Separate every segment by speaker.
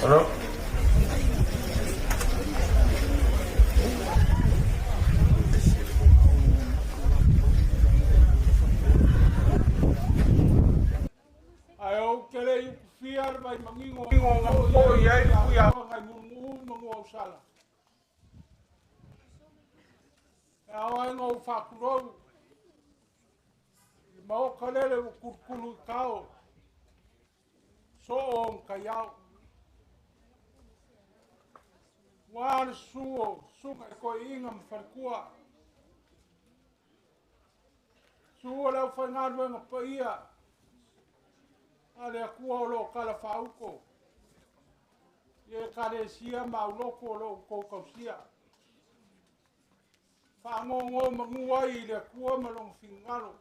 Speaker 1: Hello?
Speaker 2: Ae ou te le i utufia le vaimagigo na popoi ai le Tuiaana i Mulumuu ma Nuuausala. E ao ai ona ou faatulou i le Maota lele ua tulutulu i tao soo o ona taiao. Ua le susu o susuga i toeaiina ma faletua. Susu o le aufaigaluega paia a le Atua o lo o talafaauto i Ekalesia ma aulotu o lo o outou tausia. Faanonomanu ai i le Atua ma lona finagalo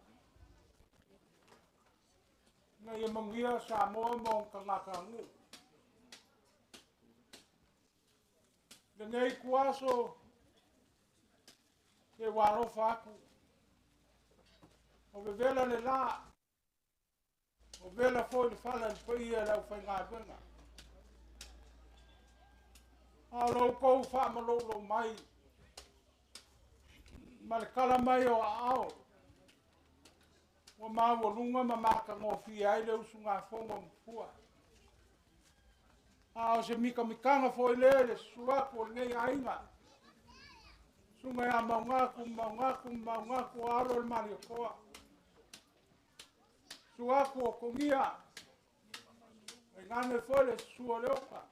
Speaker 2: ina ia manuia Samoa ma ona tagatanuu. Lenei ituaso, se ua alofa atu, o vevela le la, o vela foi le fala i le paia i le aufaigaluega. A o lo outou faamaloulou mai ma le tala mai o aao, ua maualuga ma matagofie ai le usugafono a Mafua. A o se mitamitaga foi lea i le susu atu o lenei aiga, susuga ia Maugatu, Maugatu, Maugatu, alo o le Malietoa. Susu atu o Togia, tainane foi le susu o Leota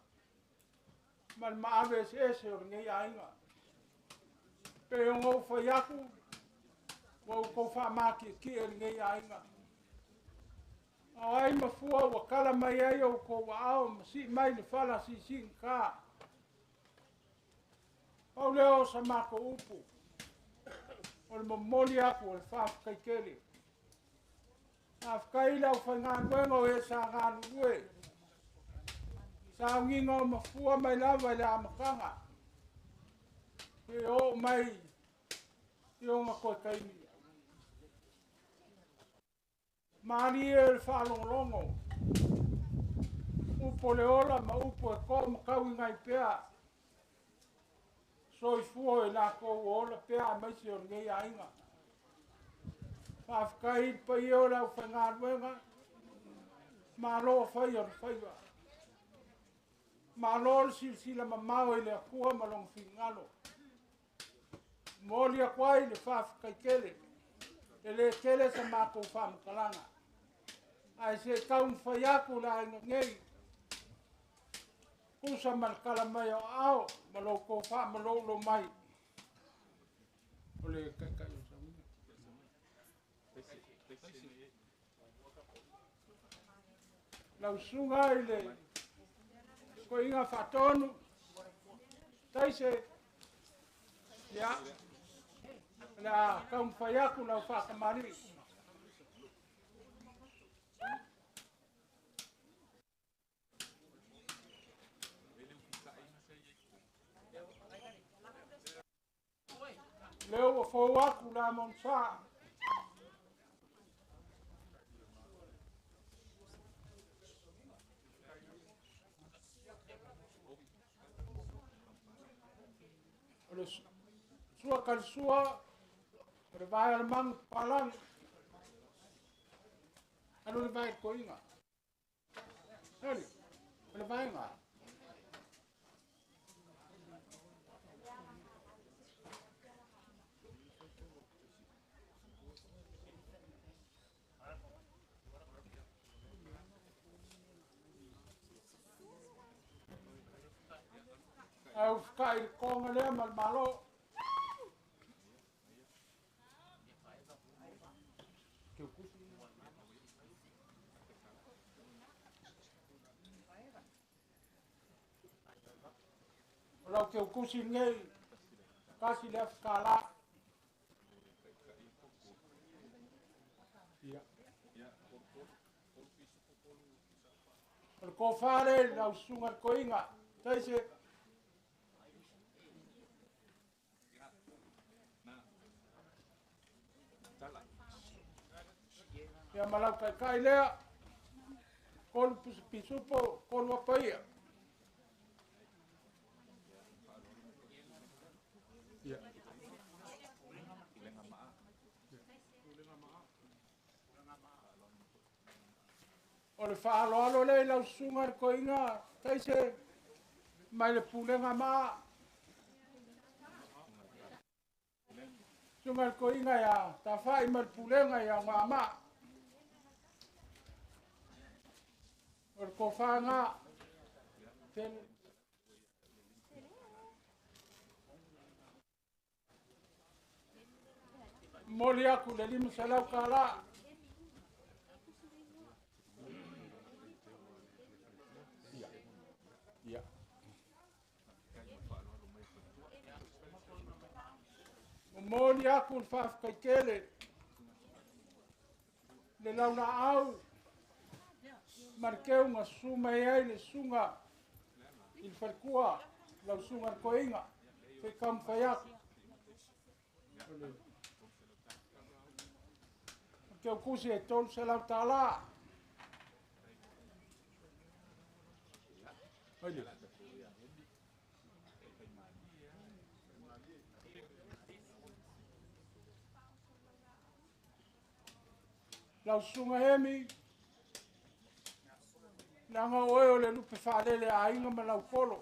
Speaker 2: ma le maave eseese o lenei aiga. Pei ona ou fai atu, ua outou faamatietie i lenei aiga. A o ai mafua ua tala mai ai outou aao ma sii mai le fala siisiigata. Pau lea o sa matou upu, o le momoli atu o le faafetai tele. Faafetai i le aufaigaluega o e sa galulue, sauniga o mafua mai lava i le amataga, seia oo mai i ona toe taimi. Malie le faalogologo, upu o le ola ma upu e to ma tauiga ai pea soifua o i latou o ola pea aemaise o lenei aiga. Faafetai i le paia o le aufaigaluega, malo fai o le faiva. Malo le silasila mamao i le Atua ma lona finagalo. Momoli atu ai le faafetai tele, e le tele sa matou faamatalaga, ae se i taumafai atu le aiga nei, tusa ma le tala mai o aao ma lo outou faamaloulou mai. O le taitai o Samuia. Lau susuga i le Toeaina Faatonu, Taise, ia, o le a taumafai atu lau faatamalii. fou aku le amogasā. O le sua kalisua, o le vae o le magu papalagi. Alu le vae koiga. Eli, o le vaega. Ae ufukai le konga lea ma le malo. O lau keukusi nei, kasi le afikala. Ia. O le kofale, lau susuga le koiga. Taise. Ia ma lau kaikai lea, kolu pisupo, kolu apaia. Ia. O le whaaloalo le lau susuga le koiga, taise mai le pulega maa. Susuga le koiga ia tawhai mai le pulega ia ngā maa. O le kofanga, tele. Moli aku le 500 kālā. Ia. Moli aku le whaafakaikele. Le launa au. Markeu nga suma e ai le sunga i le falekua lau suga le koiga feikamufai aku o le keukusi e 300 tālā. Haile. Lau susuga Hemi, leaga oe o le lupe faalele aiga ma lau polo.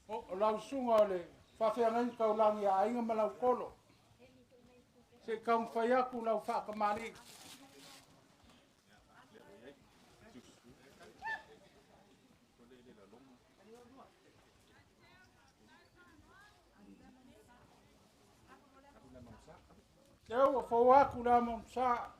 Speaker 2: O lau susuga o le faafeagaiga taulagi a aiga ma lau polo. Se taumafai aku lau faakamali'i. Lea ua fou aku le amogasā.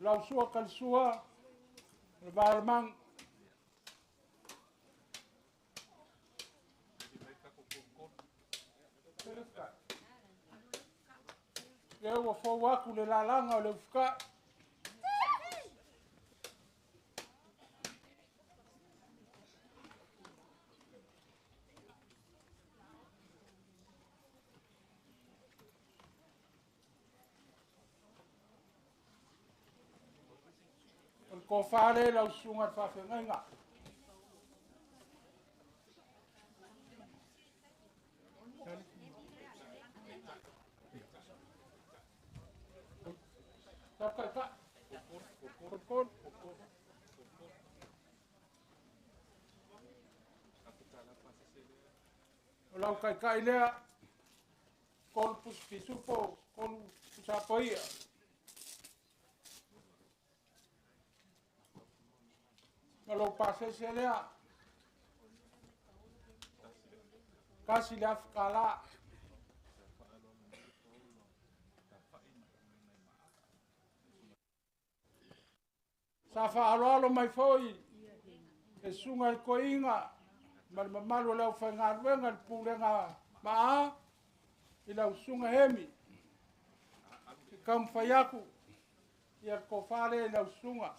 Speaker 2: Lau sua kalisua, le vaelemang. Lea ua fou aku le lalaga o le ufuka'i. O le kofale lau susuga le faafeagaiga. Kol. O lau kaikai lea, kolu pusipisupo, kolu pusapaia. Ma lou pasese lea, kasi le afi kālā. Sa faaaloalo mai foi e susuga i le toeaina ma le mamalu o le aufaigaluega i le pulega maa i lau susuga Hemi. E taumafai atu ia le tofa lea i lau susuga.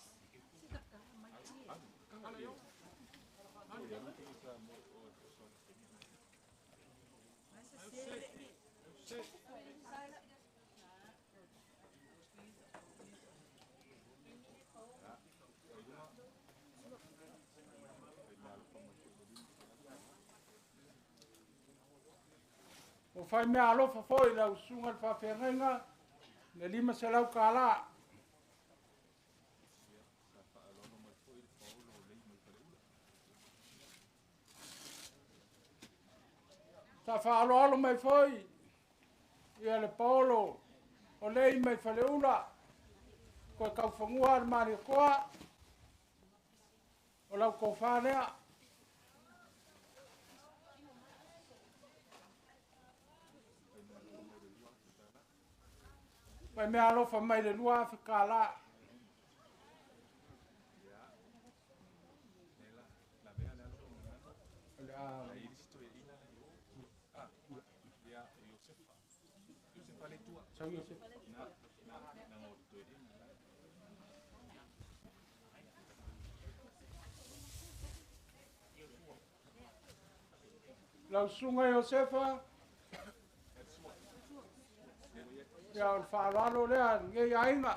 Speaker 2: Ua fai mea alofa foi lau susuga i le faafeagaiga le $500. Sa faaaloalo mai foi ia le Paolo o lei mai Faleula, toe taufanua le Malietoa, o lau tofa lea. Fai mea alofa mai le $2,000. Lau susuga Iosefa, ia o le faaaloalo lea lenei aiga,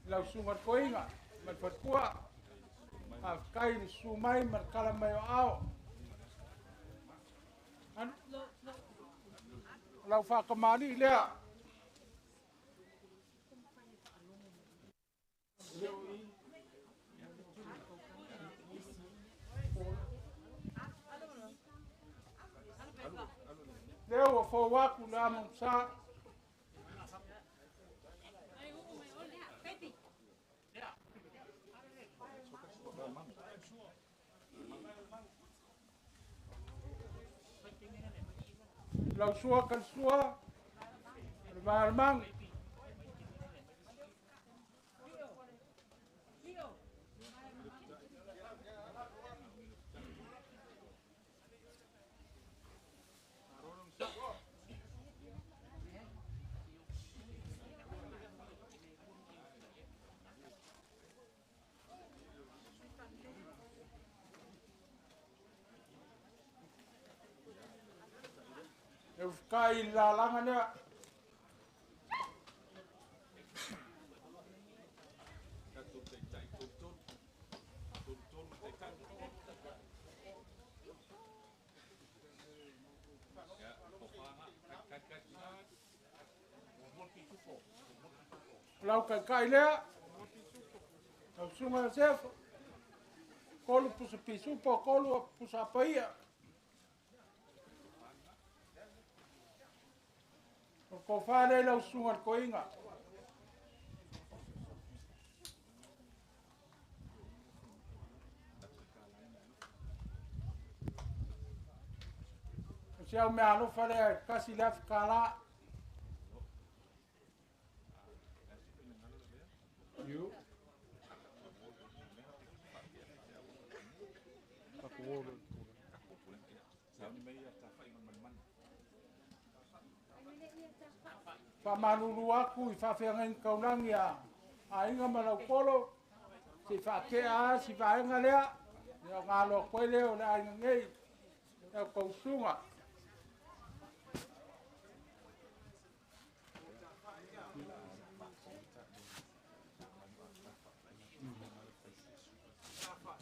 Speaker 2: lau susuga le toeaina ma le faletua. Faafetai i le susu mai ma le tala mai o aao. Lau faatamalii lea. Lea ua fou atu le amo sa. Lau sua kalisua, le vaalamangi. E ufukai i la langa lea. Lau kaikai lea, lau susuga Iosefa, 3 pusa pisupo, 3 pusa apaia. O tofa lea i lau susuga le toeaina. O si au mea alofa lea e $1,000. Io. Faamalulu atu i faafeagaiga taulagi a aiga ma laupolo, se i faatea a si vaega lea, ia o galo atu ai lea o le aiga nei, lau tausuga.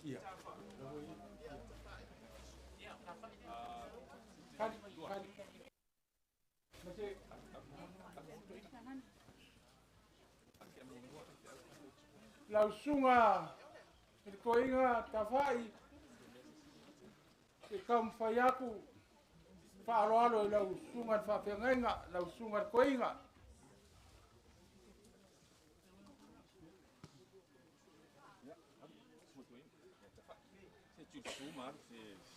Speaker 2: Ia. Kali, kali. Lau susuga i le toeaina Tafai, se taumafai atu faaaloalo i lau susuga i le faafeagaiga, lau susuga i le toeaina.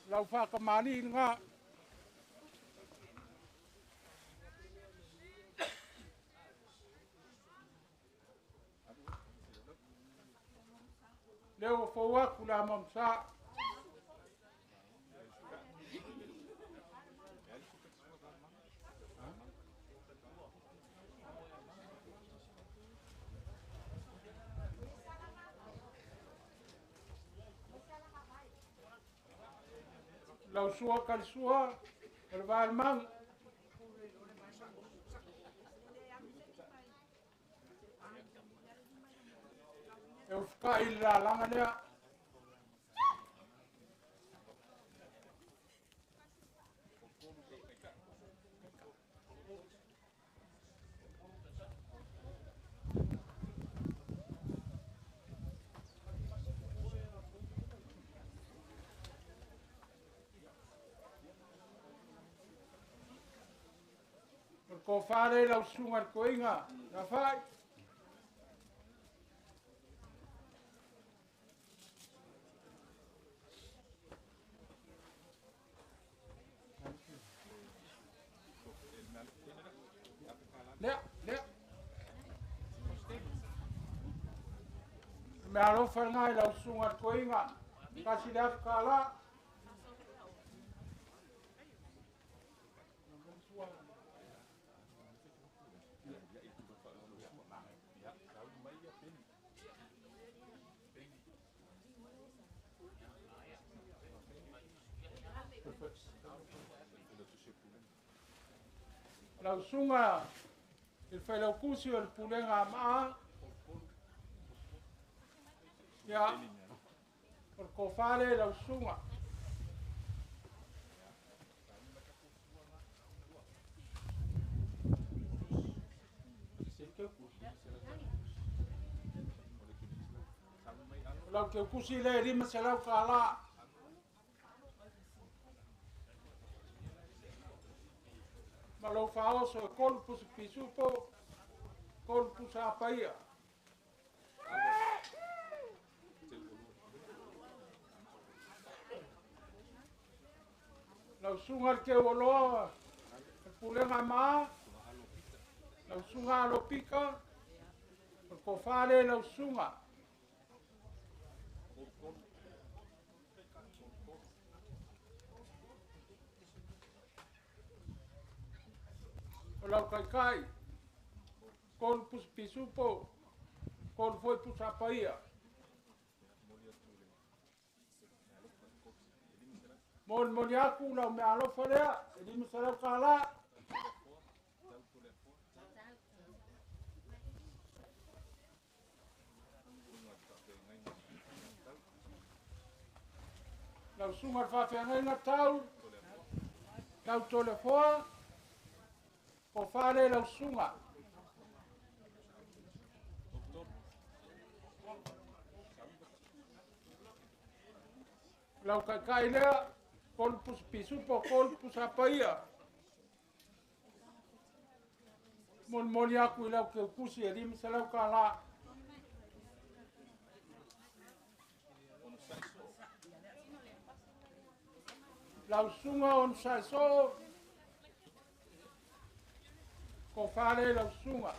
Speaker 2: Lau faatamalii lena. Lea ua fou atu le amamasa. Lau sua kalisua, o le valemanu. E ufukai i le lalaga lea. O le kofā lea i lau susuga i le toeaina, na fai. Lea, lea. Me alofa lena i lau susuga i le toeaina, $1,000. Lau susuga i le failautusi o le Pulega a Maa, ia, o le tofa lea i lau susuga. O lau teukusi lea e $500. Ma lou faaoso e 3 pusa pisupo, 3 pusa apaia. Lau susuga i le teuoloa, le Pulega Maa, lau susuga Alopika, o le tofa lea i lau susuga. O lau taitai, 3 pusa pisupo, 3 foi pusa apaia. Molimoli atu lau meaalofa lea, e $500. Lau susuga i le faafeagaiga tau, tau Toleafoa, tofa lea i lau susuga. Lau taitai lea, 3 pusa pisupo, 3 pusa apaia. Molimoli atu i lau teukusi e $500. Lau susuga o Saeso, tofa lea i lau susuga.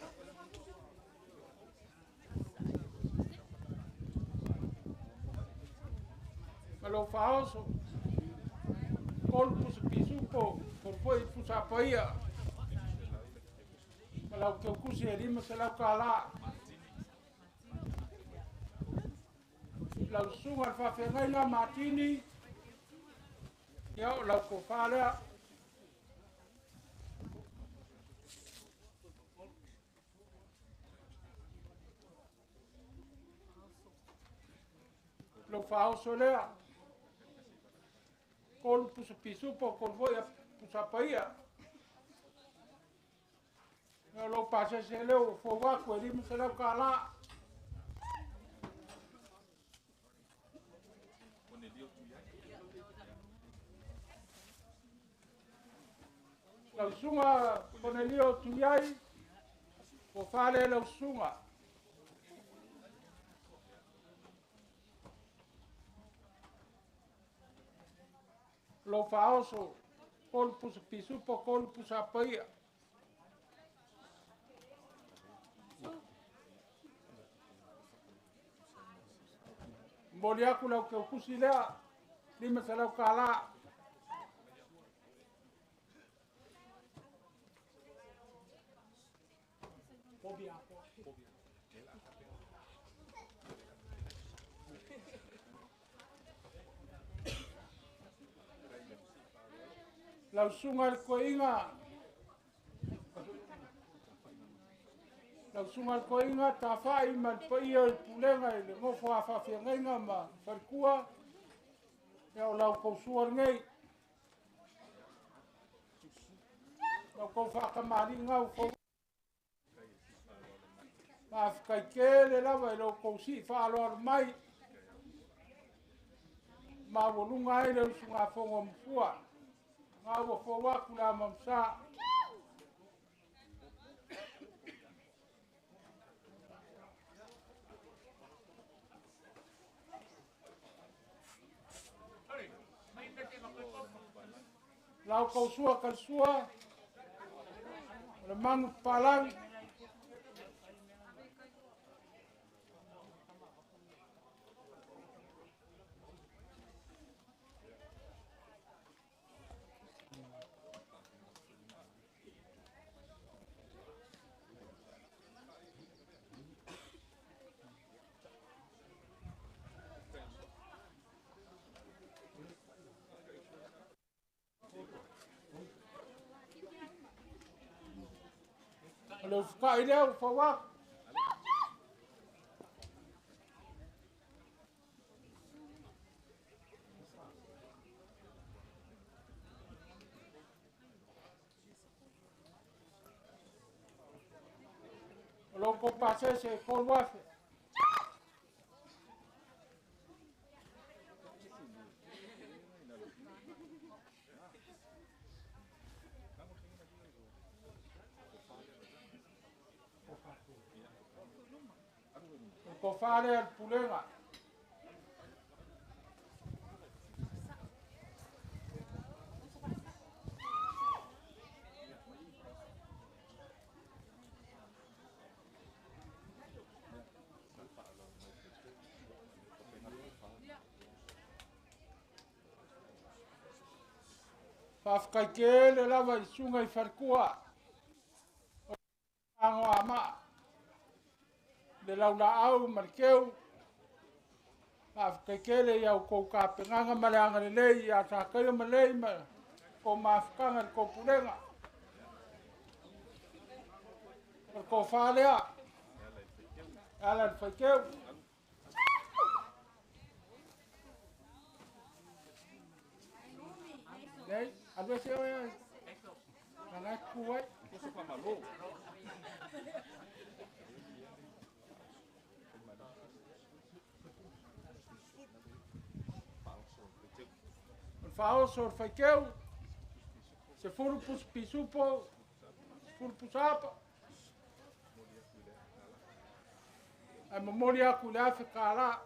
Speaker 2: Ma lou faaoso, 3 pusa pisupo, 3 foi pusa apaia. Ma lau teukusi e $500. Lau susuga i le faafeagaiga Matini, ia o lau tofa lea. Lou faaoso lea, 3 pusa pisupo, 3 foi pusa apaia. O lou pasese lea ua fou atu e $500. Lau susuga Konelio Tuiai, tofa lea i lau susuga. Lou faaoso, 3 pusa pisupo, 3 pusa apaia. Momoli aku lau keukusi lea, $500. Lau susuga i le toeaina, lau susuga i le toeaina Tafai ma le paia o le pulega i le nofo a faafeagaiga ma faletua, ia o lau tausua lenei. Lau tau faatamalii ua faafetai tele lava i lo outou sii faaaloalo mai. Maualuga ai le usugafono a Mafua. Ma ua fou atu le amamasa. Lau tausua kalisua, o le manu papalangi. O le ufukai lea ua fau atu. O lou kou pasese e 3,000. O tofa lea le pulega. Faafetai tele lava i susuga i faletua. O ago le laulaau ma le keu. Faafetai tele i au kou tapenaga ma le agalelei ia Sakaia ma lei ma kou mafutaga i le kou pulega. O le tofa lea, e ala i le faiteu. Nei, alu ese oe ai. Nana e kuku ai. O le faaoso o le faiteu, 10 pusa pisupo, 10 pusa apa. Ae momoli aku i le $1,000.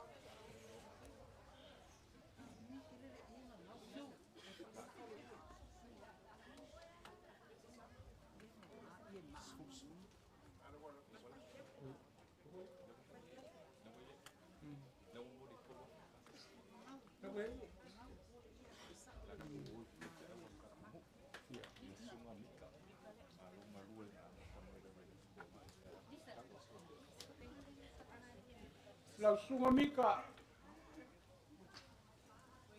Speaker 2: Lau susuga Mika,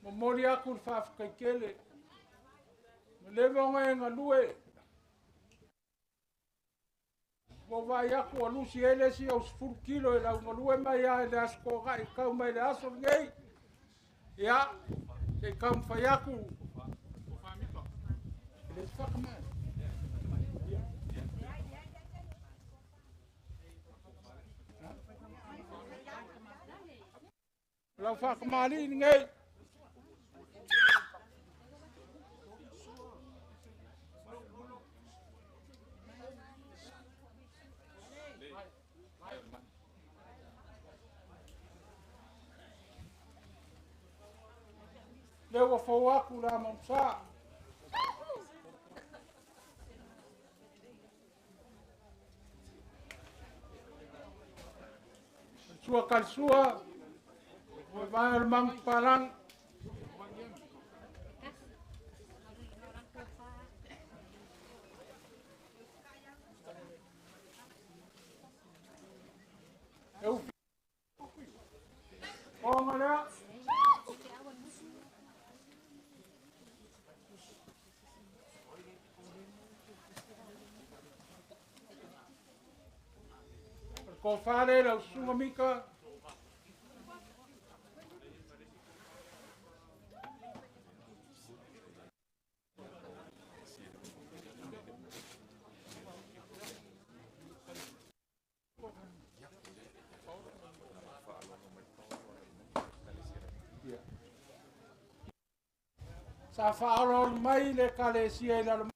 Speaker 2: momoli aku le faafetai tele. Ma leva ona e galue. Ua vaai aku ua lusi ai le isi au 10 kilo e lau galue mai a i le aso togai kau mai le aso lenei. Ia, se i taumafai aku. E le whakamai. Lau whakamali lenei. Lea ua fou aku le amamsa. Sua kalisua, Vai o mangu palang. Eu Olha. Kofare lau sunga mika. Sa whaolo mai le kalesia i lalo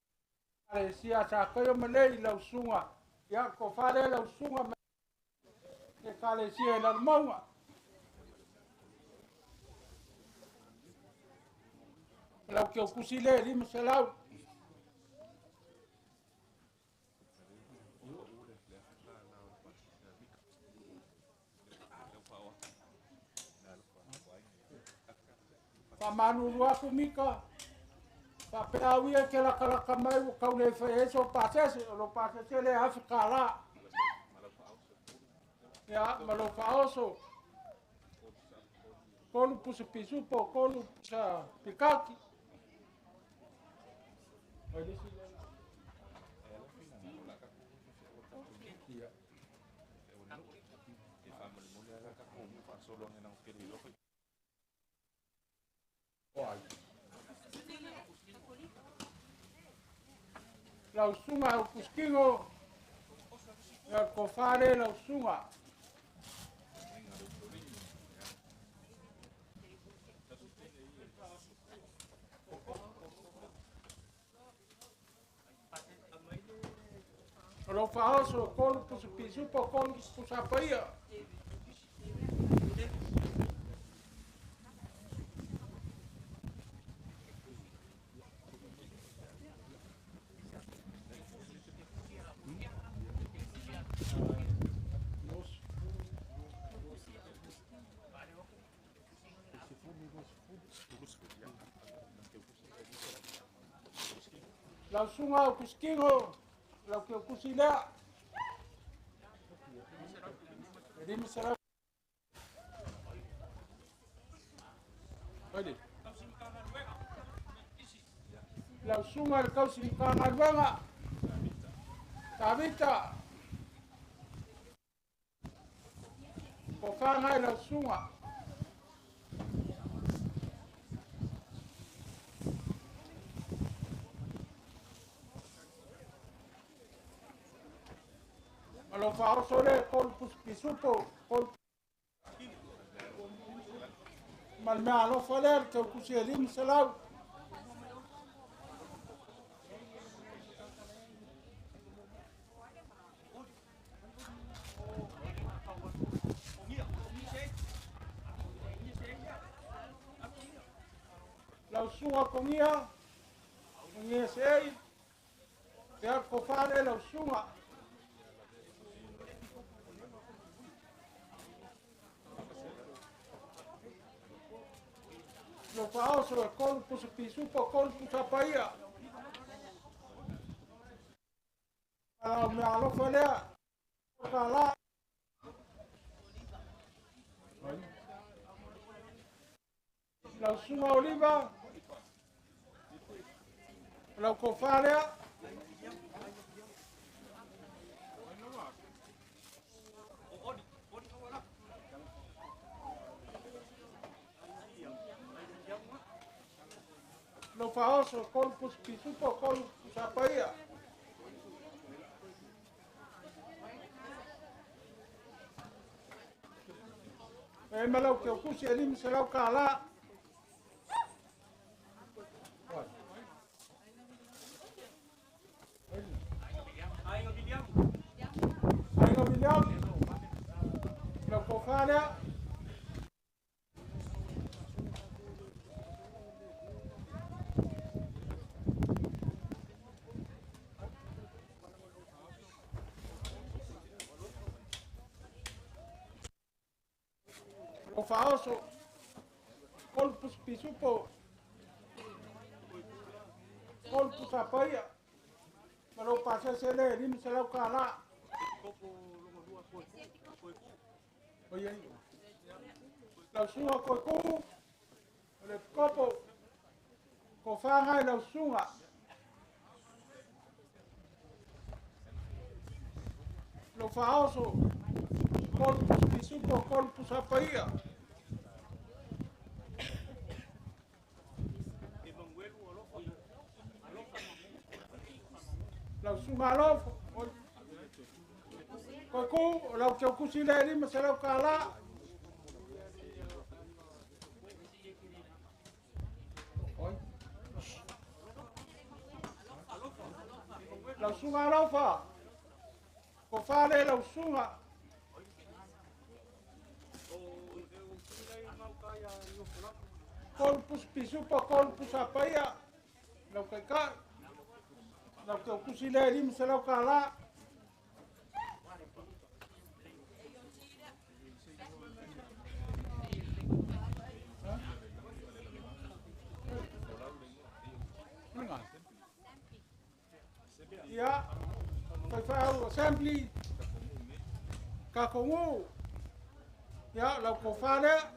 Speaker 2: kalesia sa koyo malei lau sunga. Ia ko whare lau sunga mai le kalesia i lalo maunga. Lau kia kusi le 500. Whamanuru aku mika. Whapea uia ke lakalaka mai o kau le whae so pasese, o lo pasese le hafi ka la. Ia, ma lo whaoso. Kolu pusa pisupo, kolu pusa pikaki. Lau sunga o kuskingo, lau kofare lau sunga. Lau whaoso, kolu pusa pisupo, kolu pusa paia. Lau sunga o kuskingo, lau kia kusilea. 500. Lau sunga le kausi mkangaluega. Tavita. Kofanga lau sunga. Lo faoso le kol pisupo kol mal me alo faler ke kusi elim salau. Lau sunga kongia kongia sei te kofare lau sunga. Lo faoso, kolu pusa pisupo, kolu pusa paia. Lau mea alofa lea, ka la. Lau sunga oliva, lau kofa lea. Lo faoso, kolu pusa pisupo, kolu pusa paia. E malau ke kusi e 500 ka la. Aingo William. Lau kofa lea. O faoso. Kolu pusa pisupo. Kolu pusa paia. Ma lou pasese lea e $500. Oi ai. Lau susuga Koeku, o le Pikopo, kofaga i lau susuga. Lou faaoso, 3 pusa pisupo, 3 pusa paia. Lau susuga Alofo, Koeku, o lau keukusi lea e $500. Lau susuga Alofa, kofa lea i lau susuga. 3 pusa pisupo, 3 pusa paia, lau kaikai. Lau keukusi lea e $500. Ia, faifeau assembly, kakogu. Ia, lau kofa lea.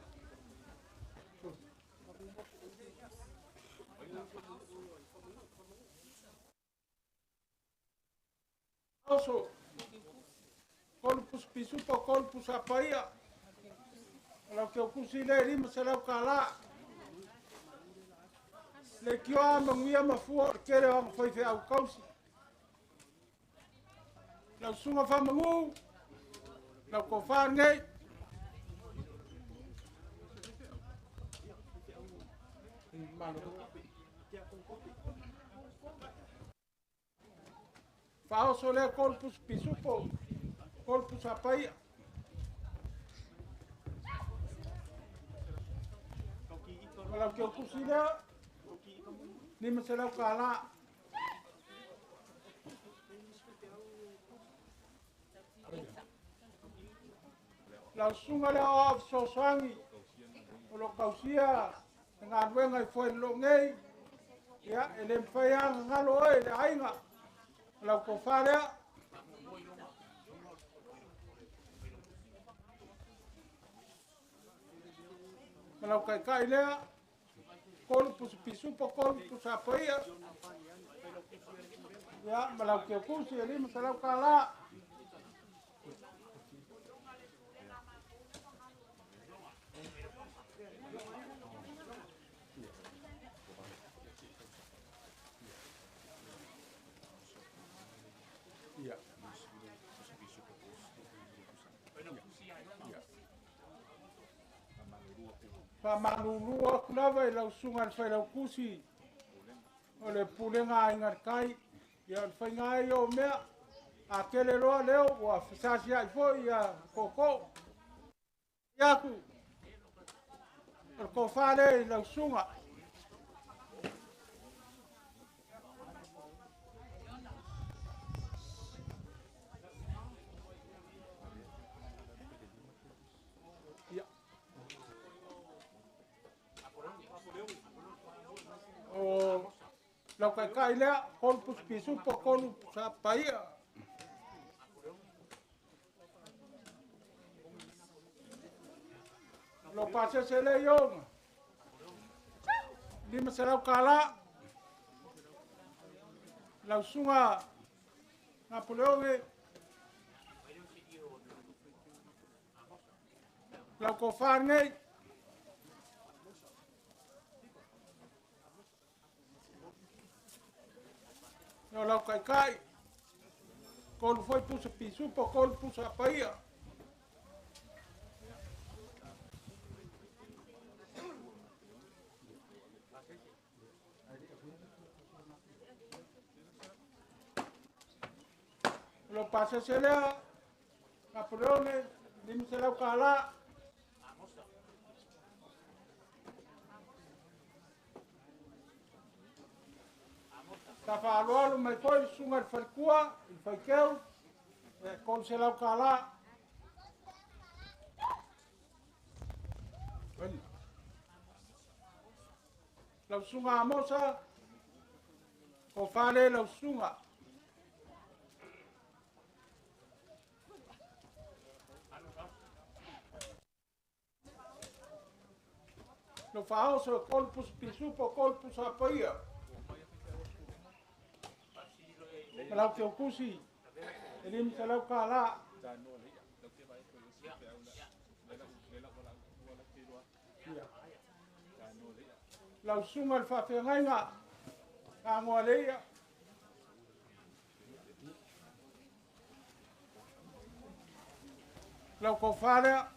Speaker 2: Oso, 3 pusa pisupo, 3 pusa paia. Lau keukusi lea e $500. Le kioa manuia ma fua o le tele o aga faifeau kausi. Lau susuga Faamagu, lau tofa lenei. Faaoso lea 3 pusa pisupo, 3 pusa paia. Ma lau keukusi lea, $500. Lau susuga lea o ao fesoasoani, o lo tausia le galuega i Fuailoloo nei, ia, e le mafai lava ona galo oe i le aiga, o lau tofa lea. Ma lau taitai lea, 3 pusa pisupo, 3 pusa paia. Ia, ma lau keukusi e $500. Ia. Faamalulu atu lava i lau susuga i le failaukusi o le pulega a Aiga i le Tai. Ia o le faiga ai o mea, a tele loa leo ua fesasiai foi ia tootoo. Ia atu, o le tofa lea i lau susuga. Ia. O lau kaikai lea, 3 pusa pisupo, 3 pusa paia. Lau pasese lea ioga, $500. Lau susuga Napoleone, lau tofa lenei. O lau kaikai, 3 foi pusa pisupo, 3 pusa paia. Lau pasese lea, Napoleone, $500. Sa faaaloalo mai foi le susuga i le falekua, i le faikeu, e $300. Lau susuga Amosa, tofa lea i lau susuga. Lau faaoso e 3 pusa pisupo, 3 pusa paia. Ma lau teukusi, e $500. Lau susuga i le faafeagaiga, Tagoa Leia. Lau tofa lea.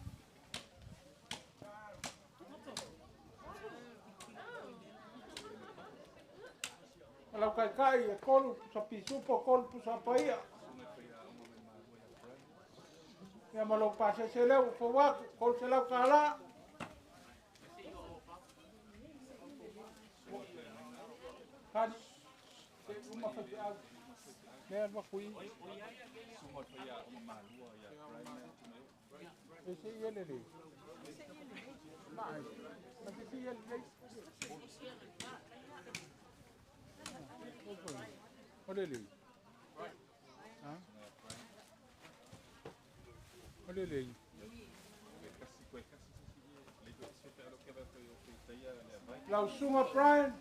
Speaker 2: Ma lau taitai e 3 pusa pisupo, 3 pusa paia. Ia ma lou pasese lea ua fou atu, $300. Kali, se uma faifeau. Lea alu atu i. E se i ele le. Mai. Ma se i ele le. O le le. Ha? O le le. Lau susuga Brian,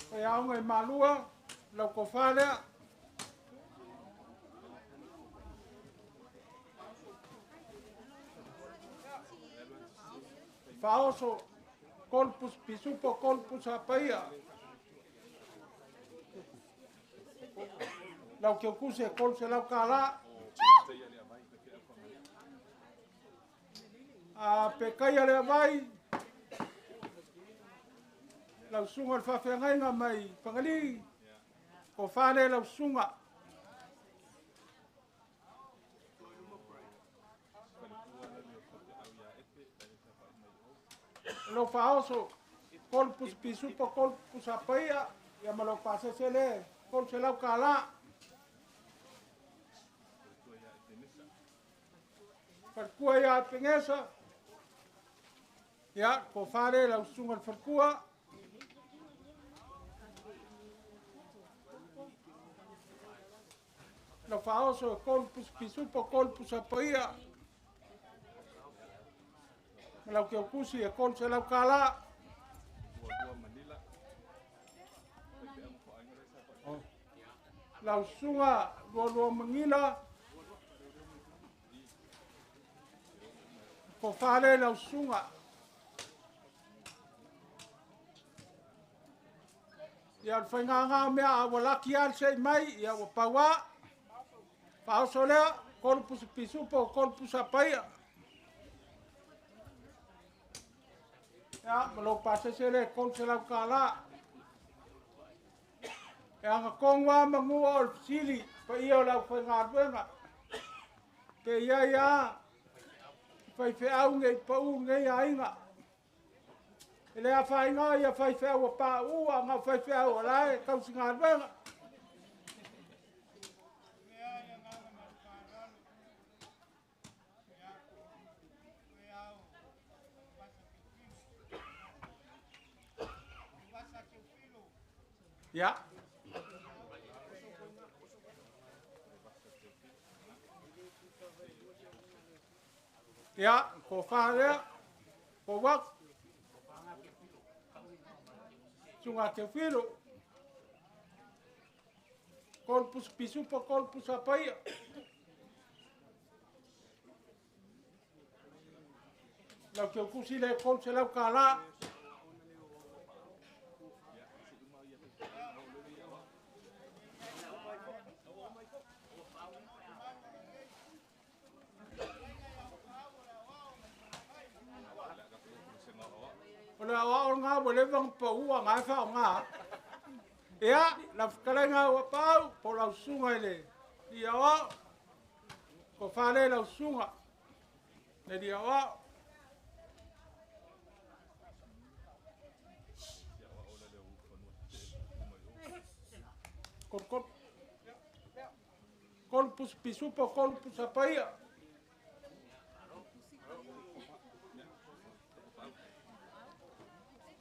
Speaker 2: faiaoga i Malua, lau tofa lea. Faaoso, 3 pusa pisupo, 3 pusa paia. Lau keukuse, $300. A pekaia lea vai, lau susuga i le faafeagaiga mai Fagalii, tofa lea lau susuga. Lau faaoso, 3 pusa pisupo, 3 pusa paia, ia ma lau pasese le, $300. Falekua ia Pengesa, ia, tofa lea lau susuga i le falekua. Lau faaoso e 3 pusa pisupo, 3 pusa paia. Ma lau keukusi e $300. Lau susuga Lualua Mangila, tofa lea lau susuga. Ia o le faigāgā mea a ua laki lava le se'i mai, ia ua pau lava. Faaoso lea, 3 pusa pisupo, 3 pusa paia. Ia, ma lou pasese lea, $300. E agatonu lava manua o le fesili, paia o le aufaigaluega. Pe iai lava, faifeau nei pau nei aiga. E le afaina ia faifeau a pau, a ngau faifeau a lae tausigaluega. Ia. Ia, tofa lea, fou atu. Susuga Teofilo, 3 pusa pisupo, 3 pusa paia. Lau keukusi le $300. O le aoao ngā ua leva ona paua ngā e whaonga. Ia, lau fetalaiga ua pau, po lau susuga i le aoao. Tofa lea lau susuga, le aoao. Kol, kol. 3 pusa pisupo, 3 pusa paia.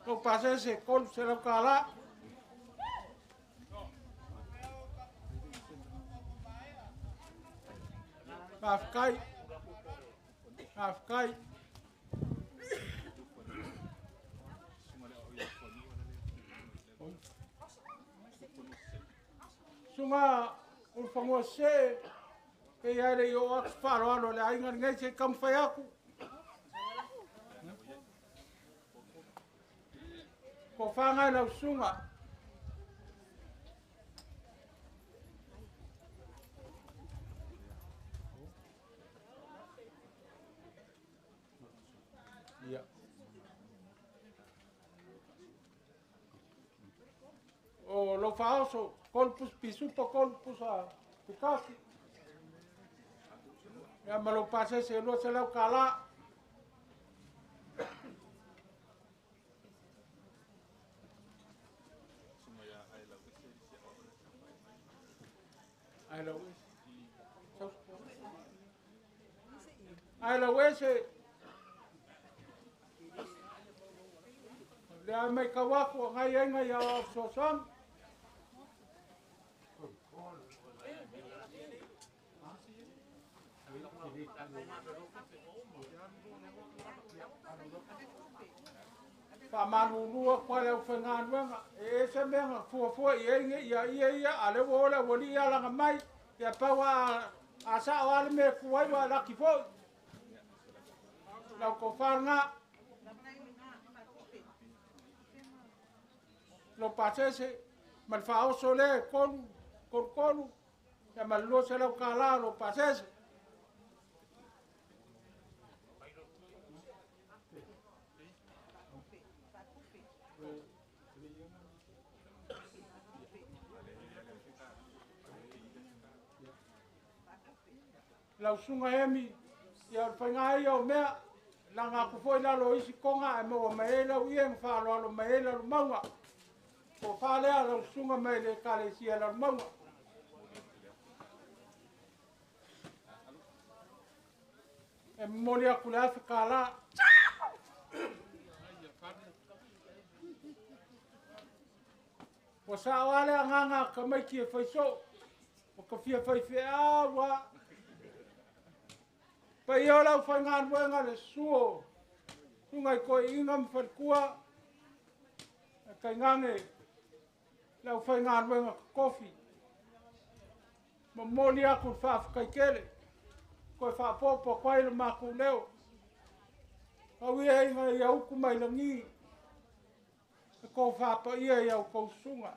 Speaker 2: Lou pasese $300. Faafetai. Faafetai. Susuga Ulufanua Sese, pe i ai le i oo atu faaaloalo a le aiga lenei se i taumafai atu. Tofaga i lau susuga. Ia. O lou faaoso, 3 pusa pisupo, 3 pusa pikasi. Ia ma lou pasese $200. Ai lau ese. Ai lau ese. Lea mai kau aku ngai ai ngai au fesoasoani. Faamalulu atu ai le aufaigaluega, e ese mea na fuafua i ai ia ia ia, a lea ua o le aualii alaga mai, ia pau a sao lava le mea e tu ai ua laki foi. Lau tofa lena. Lou pasese ma le faaoso lea e 3, 3, 3, ia ma le $200 lou pasese. Lau susuga Emi, ia o le faiga ia o mea, laga atu foi lalo o isi toga ae maua mai ai lau ie na faaaloalo mai ai Lalomauga. Tofa lea lau susuga mai le Ekalesia Lalomauga. E momoli atu le $1,000. Ua sao lava le agaga a tamaiti e fai soo, ua ta fia fai feau lava. Paia o le aufaigaluega le susu o susuga i toeaiina ma faletua, ae tainane le aufaigaluega totofi. Momoli atu le faafetai tele, toe faaopoopo atu ai le matou leo. Tau ia ina ia utu mai lagi, e tofa paia i a outou susuga,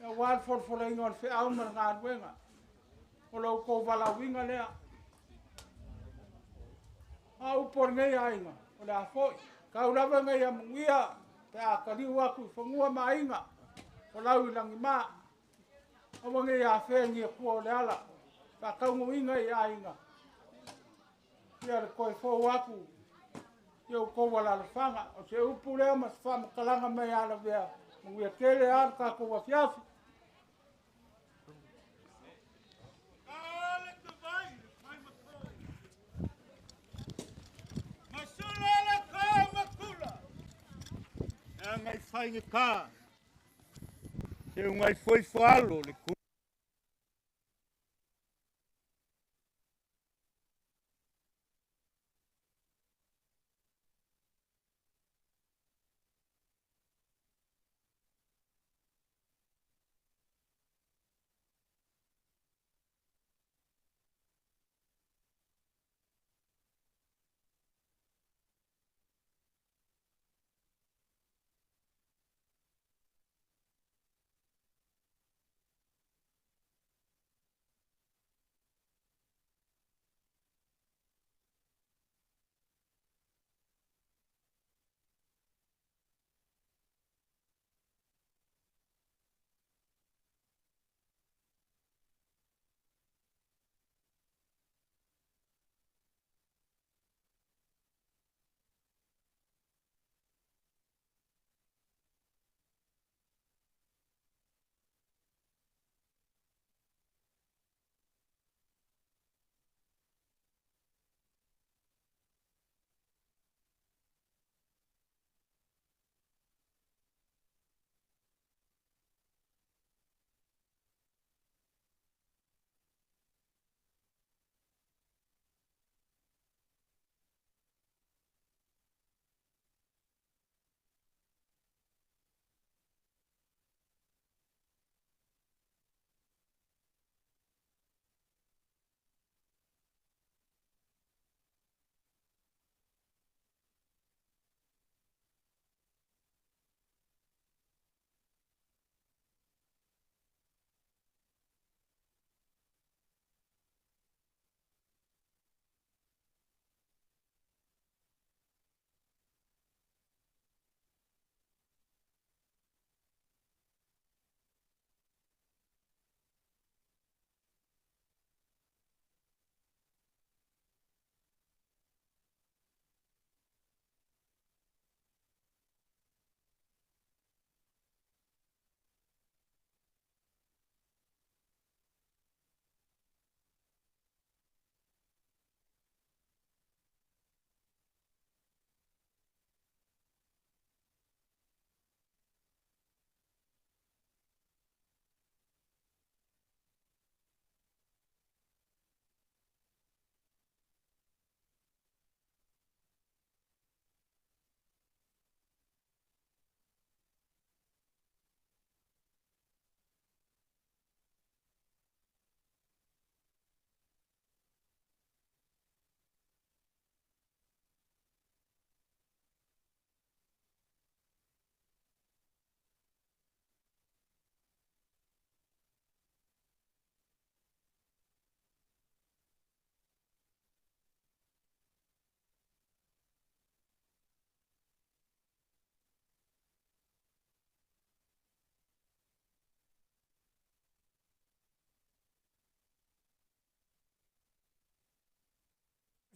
Speaker 2: aua le folafolaina o le feau ma le galuega, o lo outou valaauina lea. A upu o lenei aiga, o le a foi, tau lava ina ia manuia, pe a taliu atu i fanua ma aiga, o lau i lagima, aua ne i afea ni atua o le ala, faataunuuina i aiga, ia le toe fou atu i outou alaalafaga. O se upu lea ma se faamatalaga mai a Lavea, manuia tele lava le tatou afiafi.
Speaker 1: Ngai whainga te ungai foi whalo le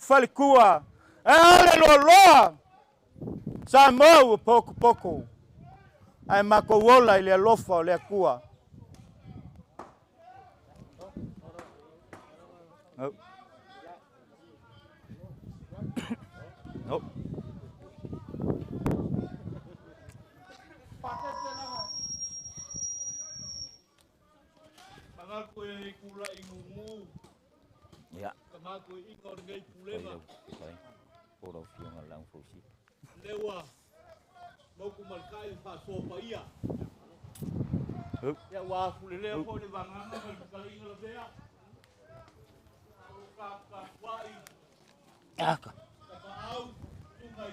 Speaker 1: faletua, ae a le loaloa Samoa ua potopoto, ae matou ola i le alofa o le Atua. Oh. Oh. Ia. Po lau Afioga i le Laugafausia. Aka.
Speaker 2: Malo fetalai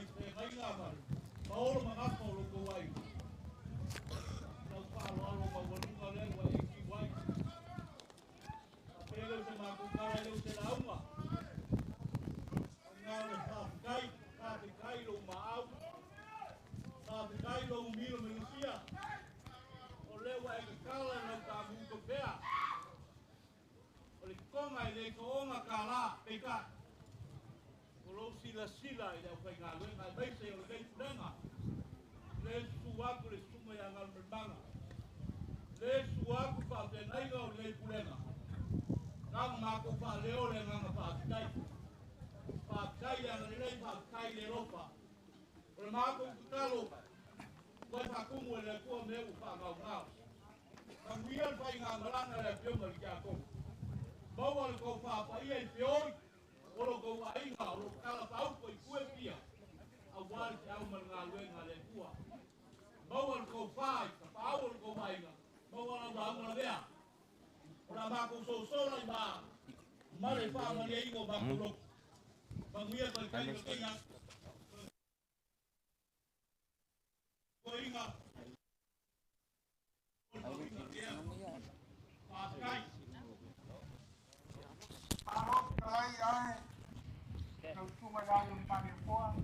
Speaker 2: ae lau susuga i le Ao o le Malietoa,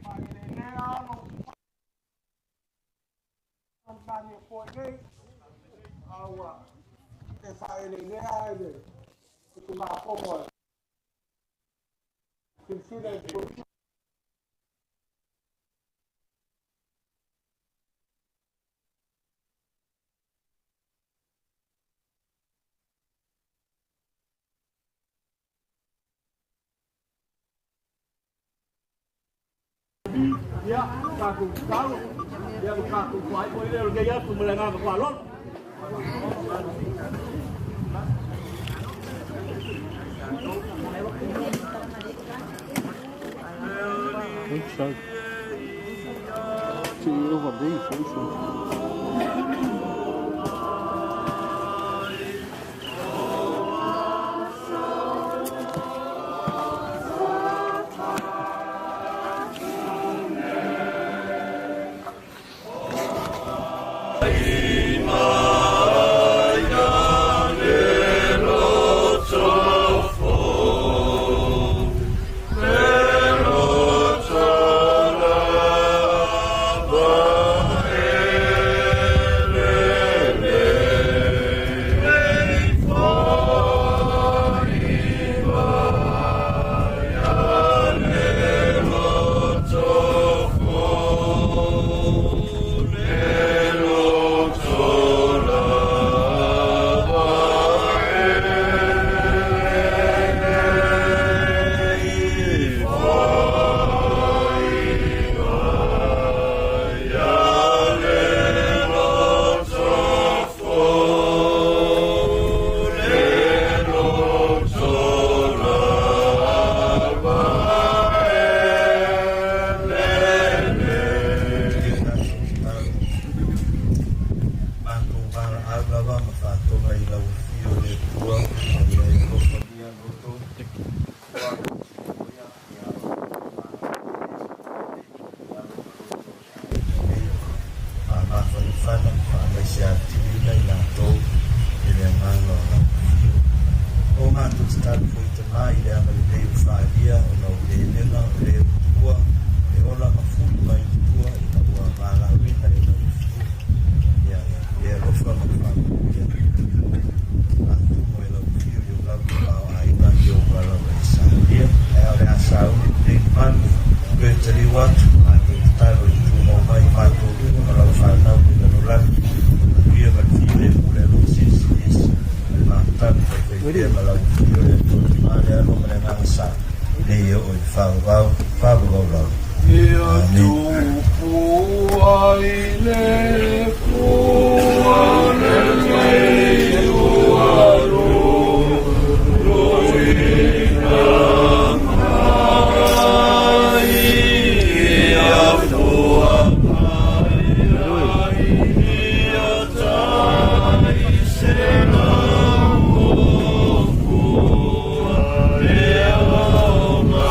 Speaker 2: faaeleelea alo o le Malietoa nei, a ua e faaeleelea ai le usugafono a silasila i le
Speaker 1: Ia, tatou tatalo, ia ma tatou faaiu ai lea o lenei aso ma le agaga faaaloalo.
Speaker 3: Matou valaau lava ma faatoga i lau Afio le Atua ina ia e alofagia loto ua ia ia faamafanafana ma faamaise atili ina i latou i le agaga o lau Afio. O matou tatalo foi Tama i le agalelei o faaalia ona o lelega o le ua e ola ma fuli mai i tua ina ua valaauina e lau Afio. Ia e alofa ma faamanuia faatumu e lau Afio i ou lau tamaoaiga i ou valaau e salia. faavavau, faavavau lava.
Speaker 2: Ia
Speaker 3: Amene.
Speaker 2: Tupu ai le fua lenei ua luluina mai ia fua mai ai ia tai 100 fua le aoga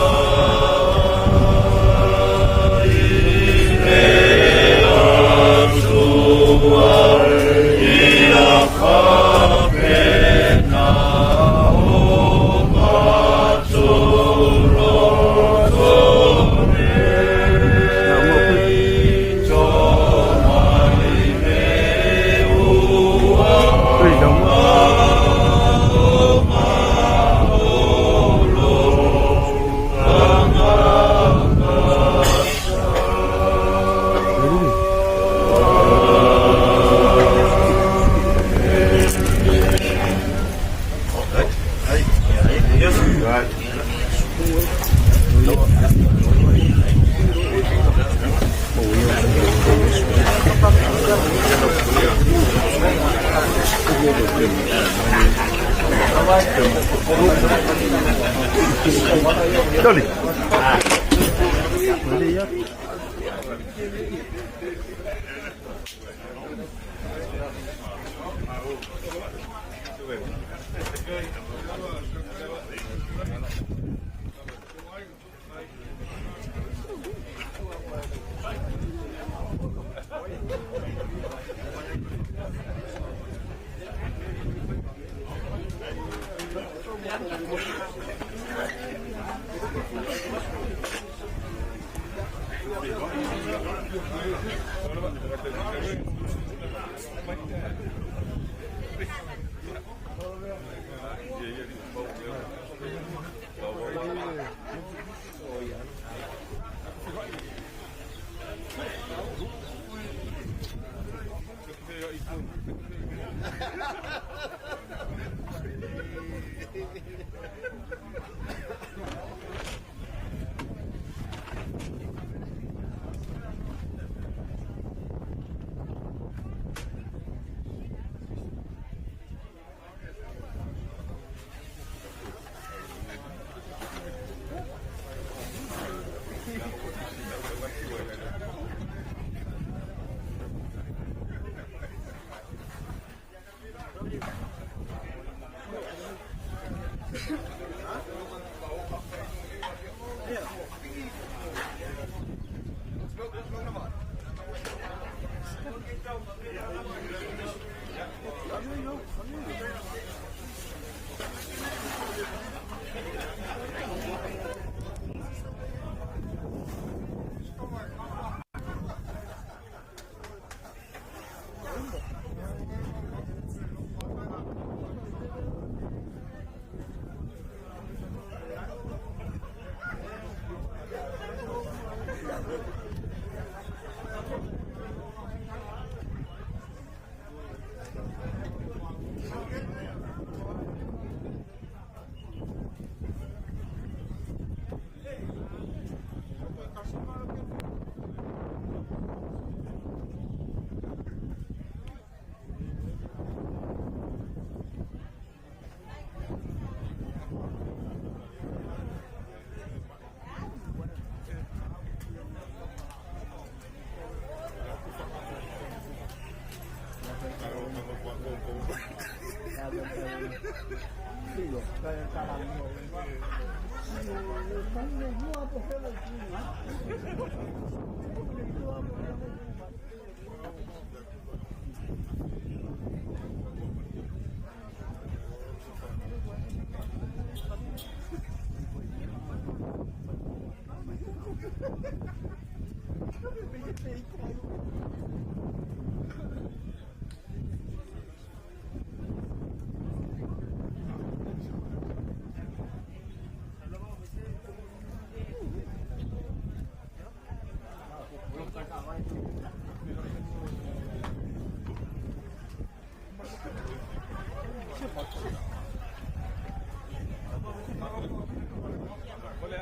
Speaker 2: i le Atua ia faapena o matou loto nei, to mai me ua mao mao lo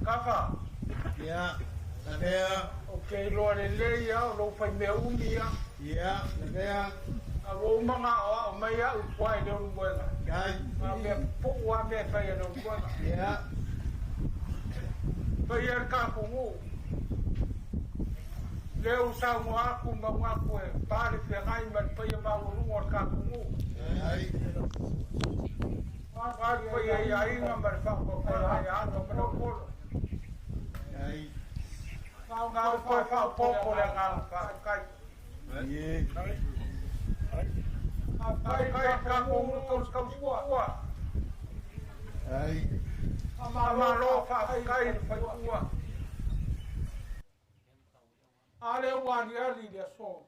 Speaker 2: Kapa.
Speaker 1: Ia, lavea.
Speaker 2: Ou te iloa lelei lava o lou faimea umi ia.
Speaker 1: Ia, lavea.
Speaker 2: A ua uma ona aoao mai au i tua i Leulumoega.
Speaker 1: Ai.
Speaker 2: A o mea pupuu lava mea e fai a Leulumoega.
Speaker 1: Ia.
Speaker 2: Paia le tatou nuu. Lea ua saunoa atu ma manatu e pa le feagai ma le paia maualuga o le tatou nuu.
Speaker 1: Ai.
Speaker 2: Aua le paia i aiga ma le faautautaga ia Ata ma Leupolo.
Speaker 1: Ai.
Speaker 2: Na o toe faaopoopo le agaga faafetai.
Speaker 1: Ie.
Speaker 2: Faafetai i le tatou nuu tausitausua.
Speaker 1: Ai.
Speaker 2: Faamalo faafetai i le faletua. A lea ua aliali i le aso.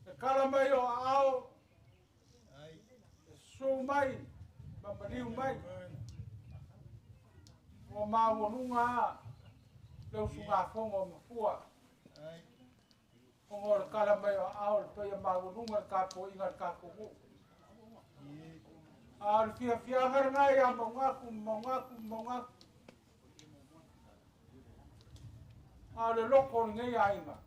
Speaker 2: E kala mai o aao, e susu mai ma maliu mai. Ua maualuga lava le usugafono a Mafua. Ona o le kala mai o aao i le paia maualuga i le tapuaiga a le tatou nuu. A o le fiafiaga lena ia Maugatu, Maugatu, Maugatu. A o le loto o lenei aiga,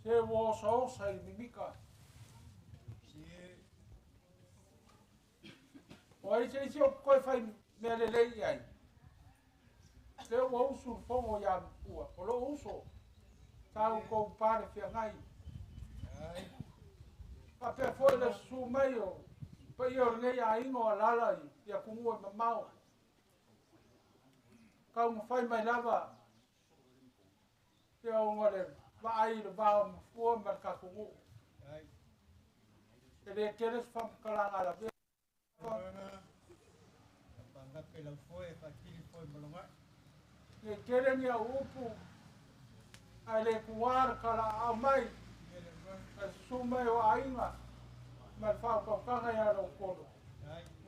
Speaker 2: se ua osaosa i le mimika. O ai se isi o toe fai mea lelei i ai? Lea ua usu le fono ia Mapua, o lou uso, sa outou pa le feagai. Faapea foi le susu mai o paia o lenei aiga o alaala i atunuu e mamao. Taumafai mai lava pea ona le vaai i le va o Mafua ma le tatou nuu. E le tele se faamatalaga a lavea. Nei tele ni au upu, ae le tuā le talaaao mai, ma le susu mai o aiga ma le faautautaga ia Lautolo.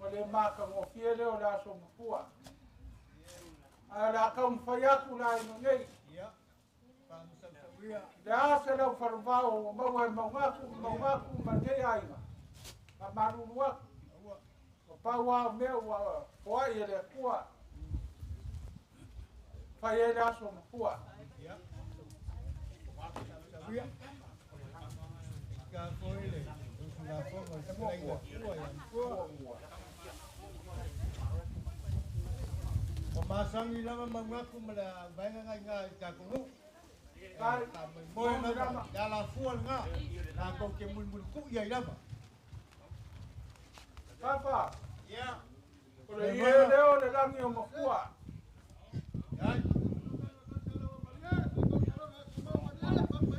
Speaker 2: Ua le matagofie lea o le aso Mafua. Ae o le a taumafai atu le aiga nei. Le a se lau falevao ua maua e Maugatu, Maugatu ma lenei aiga, faamalulu atu. Ua pau lava o mea ua foai e le Atua. Fai ai le aso Mafua.
Speaker 1: Ua masani lava Maugatu ma le vaega na iina i tatou nuu. Faamoemoe lava le alafua lena tatou te mulimulituu ai lava.
Speaker 2: Papa, o le ie lea o le lagi o Mafua.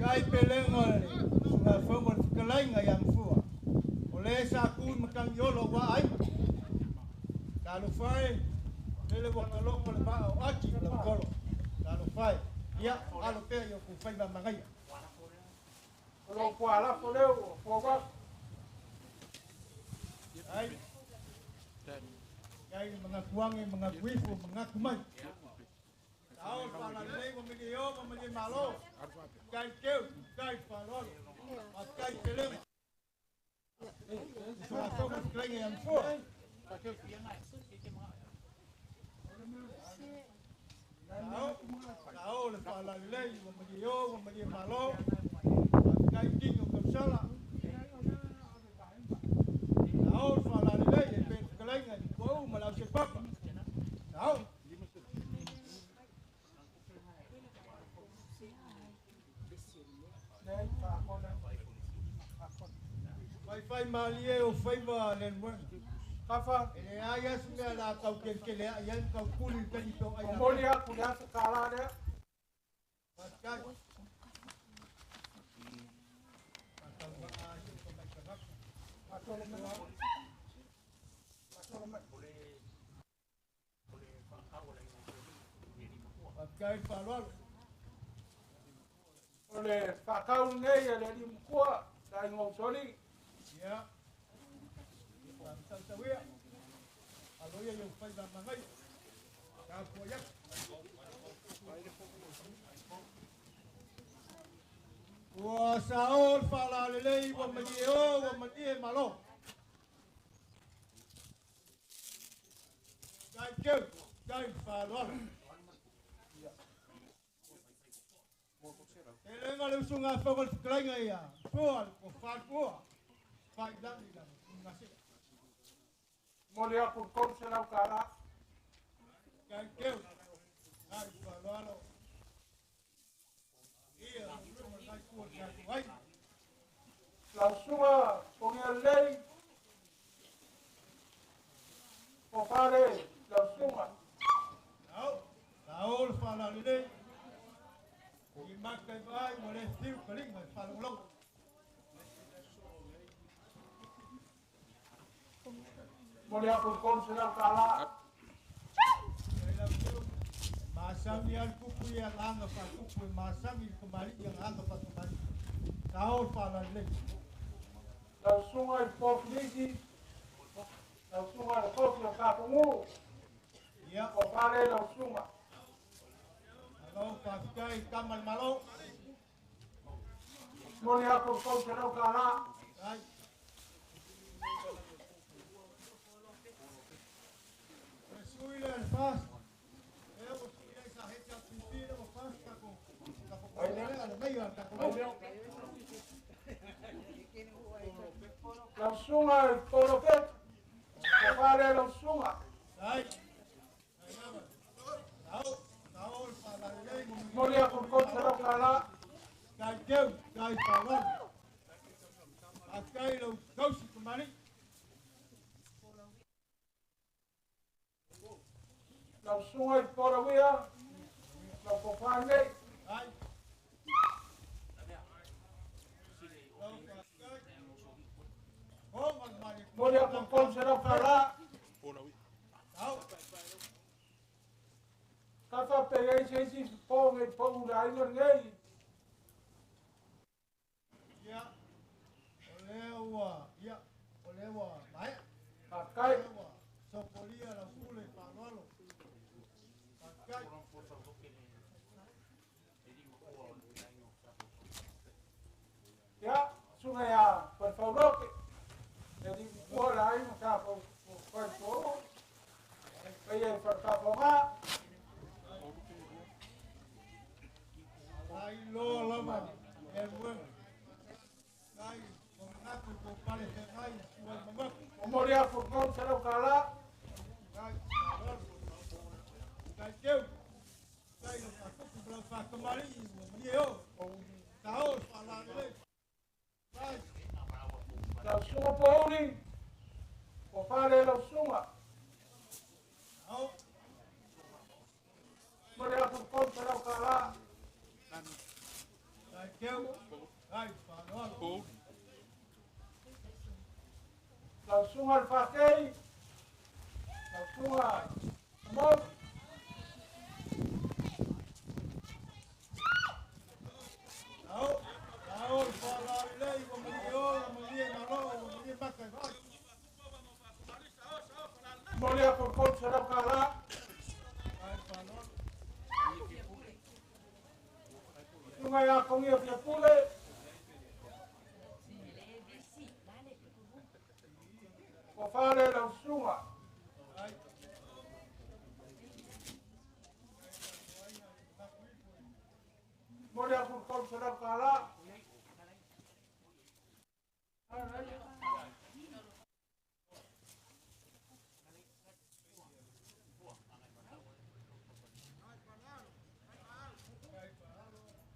Speaker 1: Kai pelenga o le usugafono a le fetalaiga ia Gafua, o lē sa tu i matagiolo auā aiga. Talofa e, lele ua taloto le vaa o Ati ma Lautolo. Talofa e, ia alo pea i o outou faiva manaia.
Speaker 2: O lou pualafo lea ua fou atu.
Speaker 1: Ai, ai manatu age, manatu ifo, manatu mai. Sao le faalalelei ua malie o ma malie malo. Faafetai Teu, faafetai faaaloalo, faafetai Pelega. Usugafono le fetalaiga ia Gafua. Sao, sao le faalalelei ua malie o ua malie malo. Faafetai tini o tausala. Sao le faalalelei e pei le fetalaiga i Tuauu ma le Ausepapa. Sao. Faifai malie o faiva le moega.
Speaker 2: Kafa.
Speaker 1: E leai lava se mea o le a tau kelikeleai ai ma tau tuli i le taimi pe o ai.
Speaker 2: Momoli atu le afe kālā lea.
Speaker 1: Faafetai. Faatauvaa ai si ou tamai tagata.
Speaker 2: Faatolo mai. Faatolo mai.
Speaker 1: Faafetai le faaaloalo.
Speaker 2: O le faatau lenei a le alii matua, le aiga o Usoalii.
Speaker 1: Ia, faamatautauia, alo ia i ou faiva manaia, tapuai atu. Ua sao le faalalelei ua malie o ua malie malo. Tai teu, tai faaaloalo. Telega le usugafono a le fetalaiga ia Fua le tofa Fua, failagi lana tuugasea.
Speaker 2: Momoli atu le $300.
Speaker 1: Tai teu, tai faaaloalo. Ia, usuga le tai fua le tatou ai.
Speaker 2: Lau susuga Pogialelei, o fale lau susuga.
Speaker 1: Sao, sao le faalalelei. I maka i vaai ua le fiu kalima i faalogologo.
Speaker 2: Momoli atu le $300.
Speaker 1: Ai lau teu, masani lava le tupu ia agaga faatupu e masani i le tamalii agaga faatamalii. Sao le faalalelei.
Speaker 2: Lau susuga i le Pofilisi, lau susuga i le Kofi o Tapunuu,
Speaker 1: Ia.
Speaker 2: o fale lau susuga.
Speaker 1: Malo, faafetai tama le Malo.
Speaker 2: Momoli atu le $300.
Speaker 1: Ai. O le sui lea le fas. Lea ua sui ai sa heti atu i pila ua fas tako. Tako lea le mei o tako.
Speaker 2: Lau susuga i le Polopeti, o fale lau susuga.
Speaker 1: Ai. Ai lava. Sao, sao le faalalelei mo
Speaker 2: Momoli atu le $300.
Speaker 1: Tai teu, tai faaaloalo. Faafetai lau tausi tamalii.
Speaker 2: Lau susuga i le Polauia, lau tofa nei.
Speaker 1: Ai. Lau faafetai. O ma le mali.
Speaker 2: Momoli atu le $300.
Speaker 1: Sao.
Speaker 2: Kafa pe i ai se isi po ngai pau le aiga lenei.
Speaker 1: Ia, o lea ua, ia, o lea ua maea.
Speaker 2: Faafetai.
Speaker 1: O lea ua sopolia lau pule faaaloalo. Faafetai.
Speaker 2: Ia, susuga ia Falefaulote, le alii matua le aiga sa fai paia i Faletafoga.
Speaker 1: Ai loa lava le moega. Ai, o manatu ko pale feagai, sua i mamaku.
Speaker 2: Momoli atu le $300.
Speaker 1: Ai, faaaloalo. Tai teu. Tai lau faatupu ma lau faatamalii ua malie o. Sao le faalalelei. Ai.
Speaker 2: Lau susuga Pouli, o fale lau susuga.
Speaker 1: Sao.
Speaker 2: Momoli atu le $300.
Speaker 1: Tai Ai, fa'aloalo.
Speaker 2: Lau susuga le Fakei, lau susuga Mo.
Speaker 1: Ao, ao le fa'alalelei ua malie ola malie malo ua malie maka i fai.
Speaker 2: Mo le aku i le $300.
Speaker 1: Ai, fa'aloalo.
Speaker 2: Susuga ia Kogia Fiapule. Ua fale lau susuga.
Speaker 1: Ai.
Speaker 2: Mo le aku i le $300.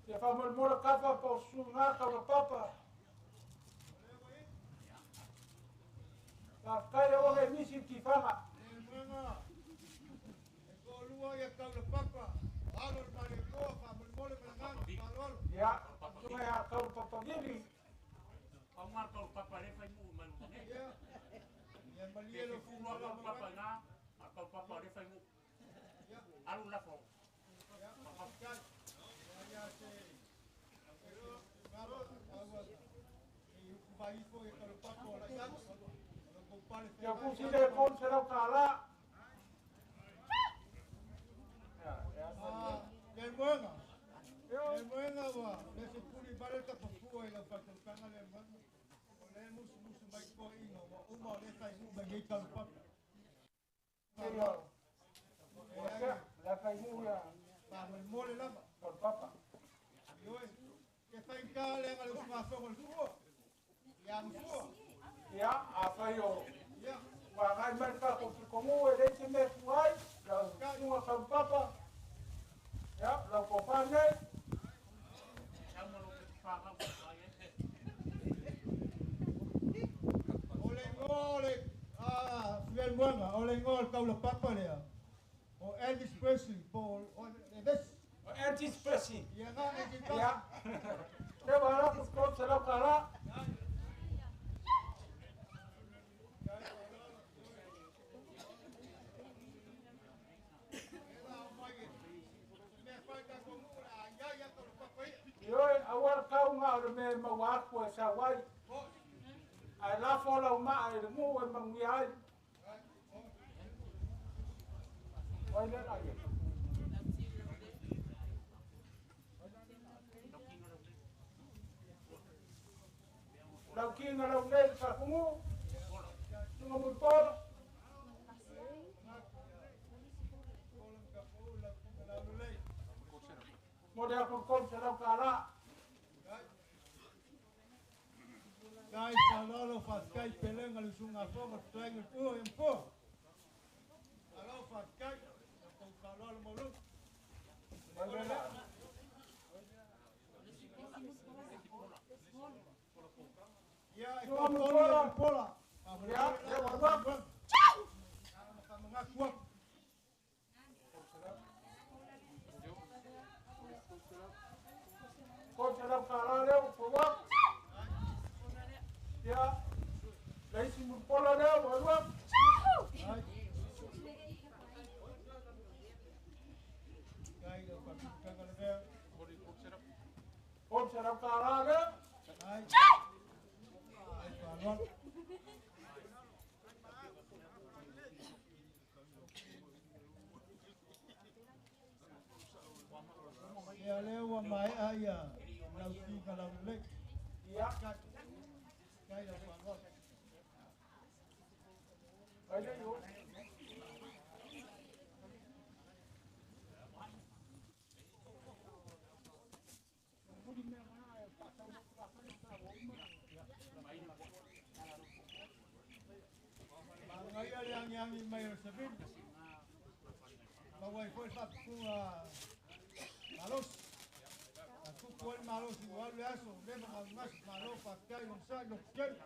Speaker 2: Ia faamolemole kafa po o susuga Kaulapapa. Faafetai le oge nisi i tifaga.
Speaker 1: Le moega e to'alua ia Kaulapapa, alo le Malietoa fa'amolemole ma le agaga fa'aloalo.
Speaker 2: Ia, susuga ia Kaulapapa Vili.
Speaker 1: Ia ia malie lo fuga ma ia ia fa'afetai ia se malo aua e upu vai ifo ia Kaulapapa o la'i atu o lo kou pale
Speaker 2: Ia
Speaker 1: feagai.
Speaker 2: Fusi le $300.
Speaker 1: Ah, le moega. Le moega ua le se puli vale tapafua i lau fa'atautaga le moega. O le musumusu mai toeaina ua uma o le fainu'u mai nei Kaulapapa.
Speaker 2: Ia,
Speaker 1: E
Speaker 2: le fainu'u ia
Speaker 1: fa'amolemole lava.
Speaker 2: Kaulapapa.
Speaker 1: Ioe, e faigā leaga le usugafono le fua ia gafua.
Speaker 2: Ia, afai o
Speaker 1: Ia.
Speaker 2: ua agai mai le tatou pitonuu e leai se mea e tua ai, lau susuga Kaulapapa. Ia, lau tofa nei.
Speaker 1: O le igoa o le Fialemoega, o le igoa o le Kaulapapa lea o Elvis Presley po o Elvis.
Speaker 2: O Elvis Presley.
Speaker 1: Ia ga e
Speaker 2: Ia. Le ua ala ku $300. Ioe, aua le kauga o le mea e maua atu e sau ai. Ae lafo lau maa i le nuu e manuia ai. Oi le lai. Lau kiga lau nei le fakugu. Susuga Mulipola. Mo le aku i le $300.
Speaker 1: Kai fa'aloalo fa'afetai pelega le usugafono fetalaiga le pua ia mafua. Alo fa'afetai tou fa'aloalo mauluga.
Speaker 2: Oi le lai.
Speaker 1: Ia e
Speaker 2: Susuga
Speaker 1: to'atolu ia
Speaker 2: Mulipola.
Speaker 1: Mulipola.
Speaker 2: Ia,
Speaker 1: Fa'amolemole
Speaker 2: ia
Speaker 1: lava
Speaker 2: ua alu atu.
Speaker 1: Fa'amanatu atu.
Speaker 2: $300 lea ua fou atu. Ia, le isi Mulipola lea ua alu atu.
Speaker 1: Ai kai lau fa'atutaga le mea.
Speaker 2: $300 lea.
Speaker 1: Ai ai fa'aloalo. Ia lea ua mae'a ia lau kiga laulelei.
Speaker 2: Ia,
Speaker 1: Kai kai lau fa'aloalo.
Speaker 2: Ai le iu.
Speaker 1: Magaia le agiagi mai o le savili. Maua ai fo'i le fa'aputuga malosi. Atupu ai le malosi ua alu le aso leva gasegase malo fa'afetai logosa'i lototetele.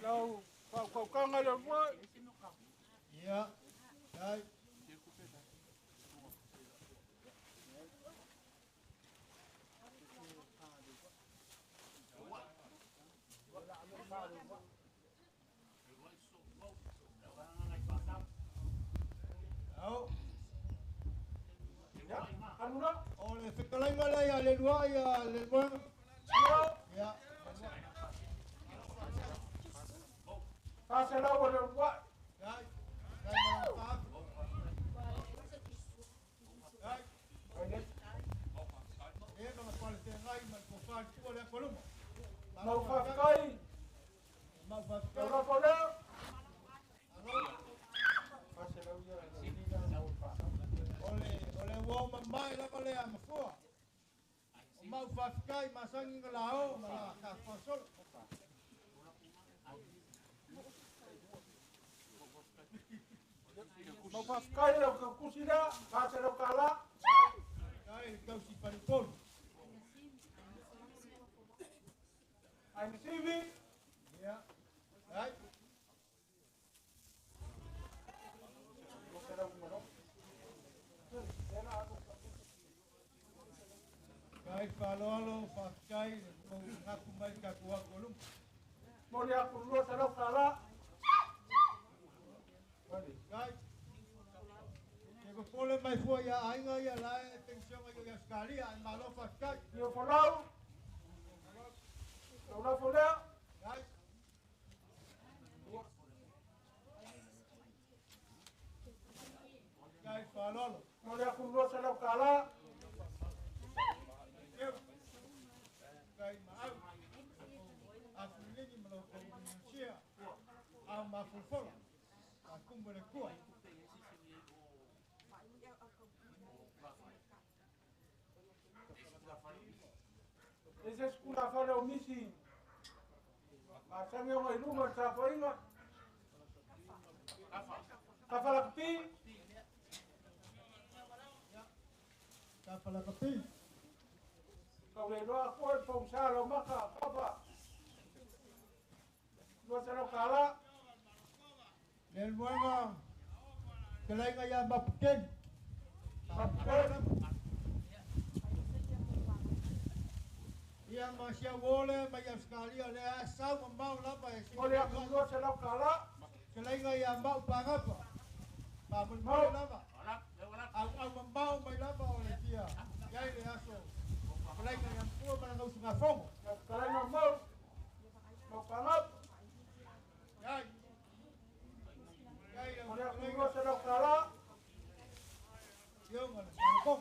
Speaker 2: Lau whaukaukaunga le mua.
Speaker 1: Ia. Dai. Au.
Speaker 2: Ia, anura.
Speaker 1: O le fekalaiga lea ia le lua ia le moega. Ia.
Speaker 2: 400 o le lua.
Speaker 1: Dai. Dai ma pa. Dai. E ma pa le tengai ma ko fa tu le ko luma.
Speaker 2: Mau whawhikai.
Speaker 1: Mau whawhikai.
Speaker 2: Lau rapo lea.
Speaker 1: Alo.
Speaker 2: 400 ia le nina mau whawhikai.
Speaker 1: O le uo mamai lava lea mafua. O mau whawhikai masangi nga lao ma la ka fasolo.
Speaker 2: Mau whawhikai lau ka kusi lea, 400 kala.
Speaker 1: Kai kausi paripolu.
Speaker 2: Ai sivi.
Speaker 1: Ia. Dai. Kai whaloalo, whawhikai, ko ngaku mai ka kua kolum.
Speaker 2: Mori aku 200 kala.
Speaker 1: Kai. Ke ko pole mai fua ia ainga ia lae pensión ia ia skalia ai malo whawhikai.
Speaker 2: Ia folau. Lau rapo lea.
Speaker 1: Dai. Kai whaloalo.
Speaker 2: Mori aku 200 kala.
Speaker 1: Kai maau. Afulini ma lau komunia. Au mafufola. A kumbo le kua.
Speaker 2: Ese skula whale o misi. Masangi o iluma tafoinga. Kawhalakapi.
Speaker 1: Kawhalakapi.
Speaker 2: Kau le roa koe pongsa lo maka papa. 200 kala.
Speaker 1: Le moega. Te lainga ia mapuken.
Speaker 2: Mapuken.
Speaker 1: Ia ma sia wole ma ia skalia le a sau ma mau lapa e si.
Speaker 2: Mole aku 200 kala.
Speaker 1: Te lainga ia mau pangapa. Pa mo mau lapa. Au au ma mau mai lapa o le tia. Ia le aso. Te lainga ia pua ma ngau sunga fongo.
Speaker 2: Kalainga mau. Mau pangap.
Speaker 1: Ia. Ia
Speaker 2: Mole aku 200 kala.
Speaker 1: Ia ngala ko.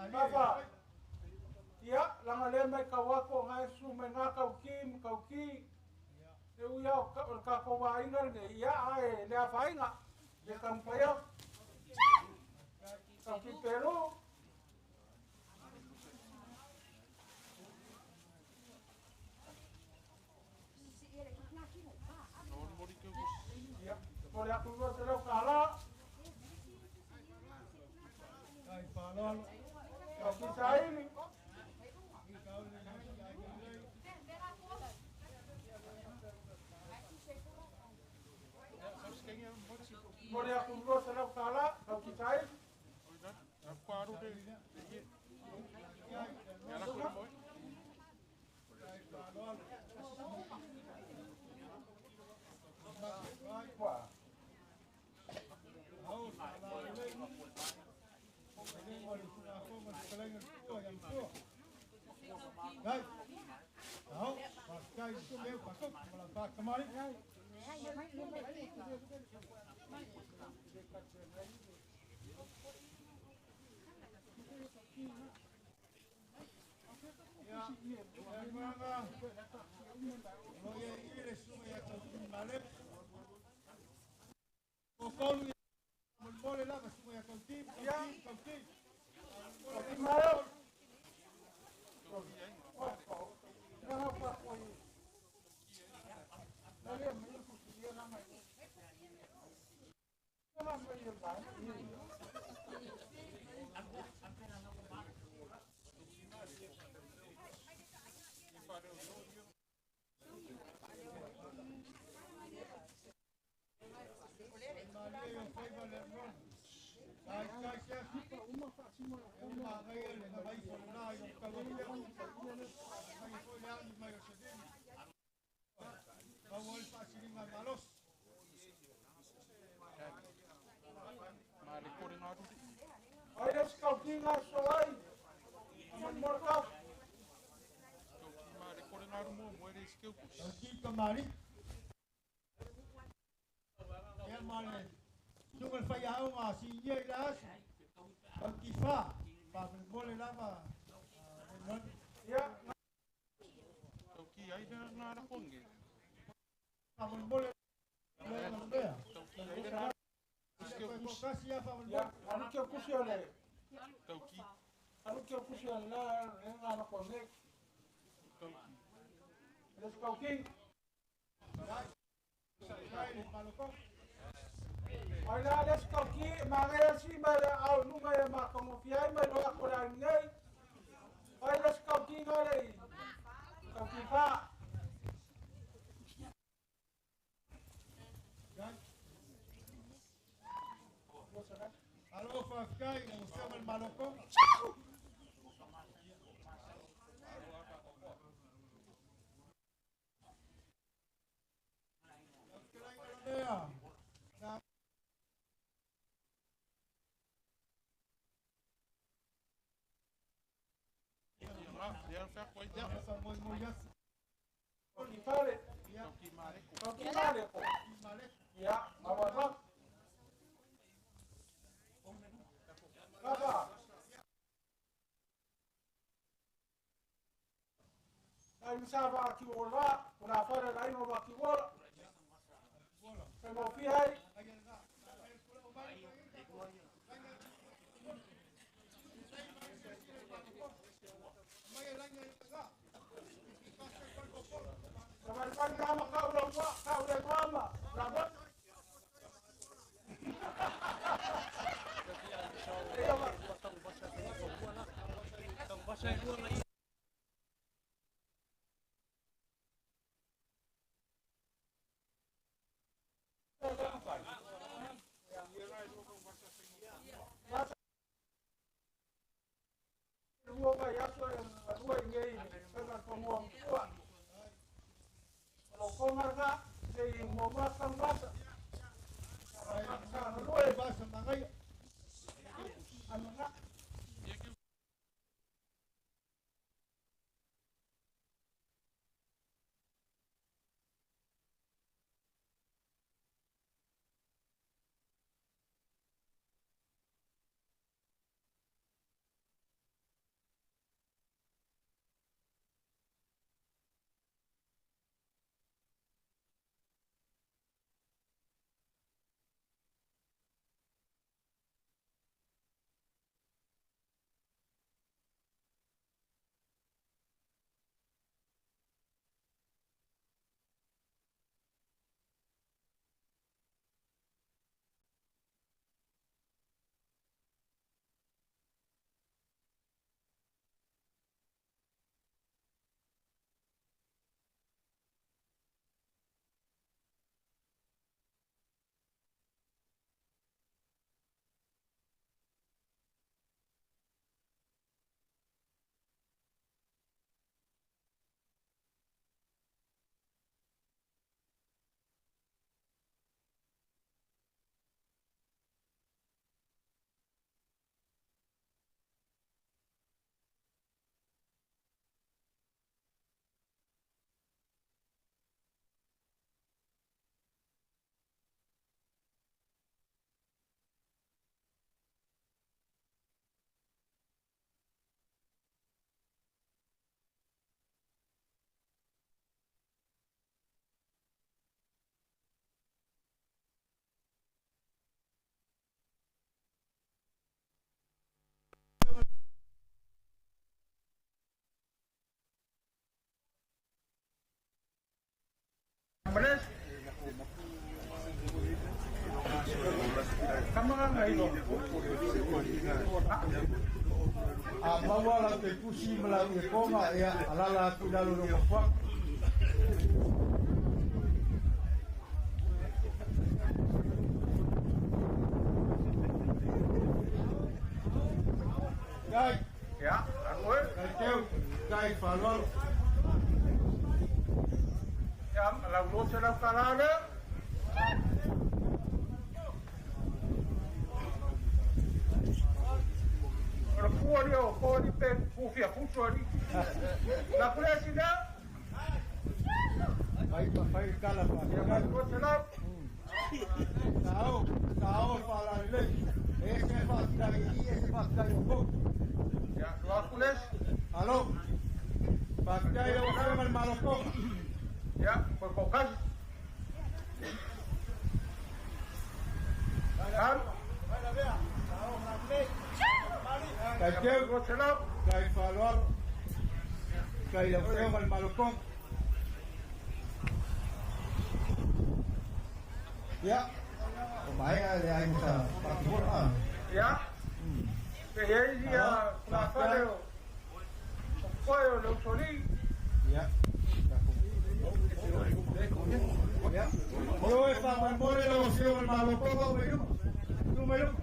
Speaker 2: Papa, ia, langa le mai kawako ngai su mai ngā kauki, kauki. E uia o kako wainga ne, ia ae lea whainga. Le kampaya. Kauki Peru. Ia, mole aku 200 kala.
Speaker 1: Kai whaloalo.
Speaker 2: Kauki saili. Mole aku 200 kala, kauki saili.
Speaker 1: Dai. Au, whawhikai tu meu pakok, ma la whakamari. Ia, le moega. Lo ia i le sunga ia kauki male. O kolu ia mole lava sunga ia kauki, kauki, kauki.
Speaker 2: Kauki malo. Rua
Speaker 1: A maua lau te pusi ma lau e konga ia alala atu i lalo lo mafuaga. Kai.
Speaker 2: Ia, agoe.
Speaker 1: Kai teu, kai whalwalo.
Speaker 2: Ia, lau lote lau kalale. O le fua ni o koa ni pe kufia futu ani. La kulesi lea.
Speaker 1: Fai fai kala fa.
Speaker 2: Ia, lau lote lau.
Speaker 1: Sao, sao whalalele. E se whaktai i, e se whaktai o kou.
Speaker 2: Ia, lua kulesi.
Speaker 1: Alo. Whaktai o whaktai le maloko.
Speaker 2: Ia, koe kokasi. Am.
Speaker 1: Kai teu,
Speaker 2: Lote lau.
Speaker 1: kai whalwalo. Kai lau whaktai le maloko. Ia. O mai a le ai sa whaktai.
Speaker 2: Ia. Pe hei ia la fale o. O koe o le usoli.
Speaker 1: Ia. Ia. Yo e whamamore lau whaktai le maloko o mai luma. Tu mai luma.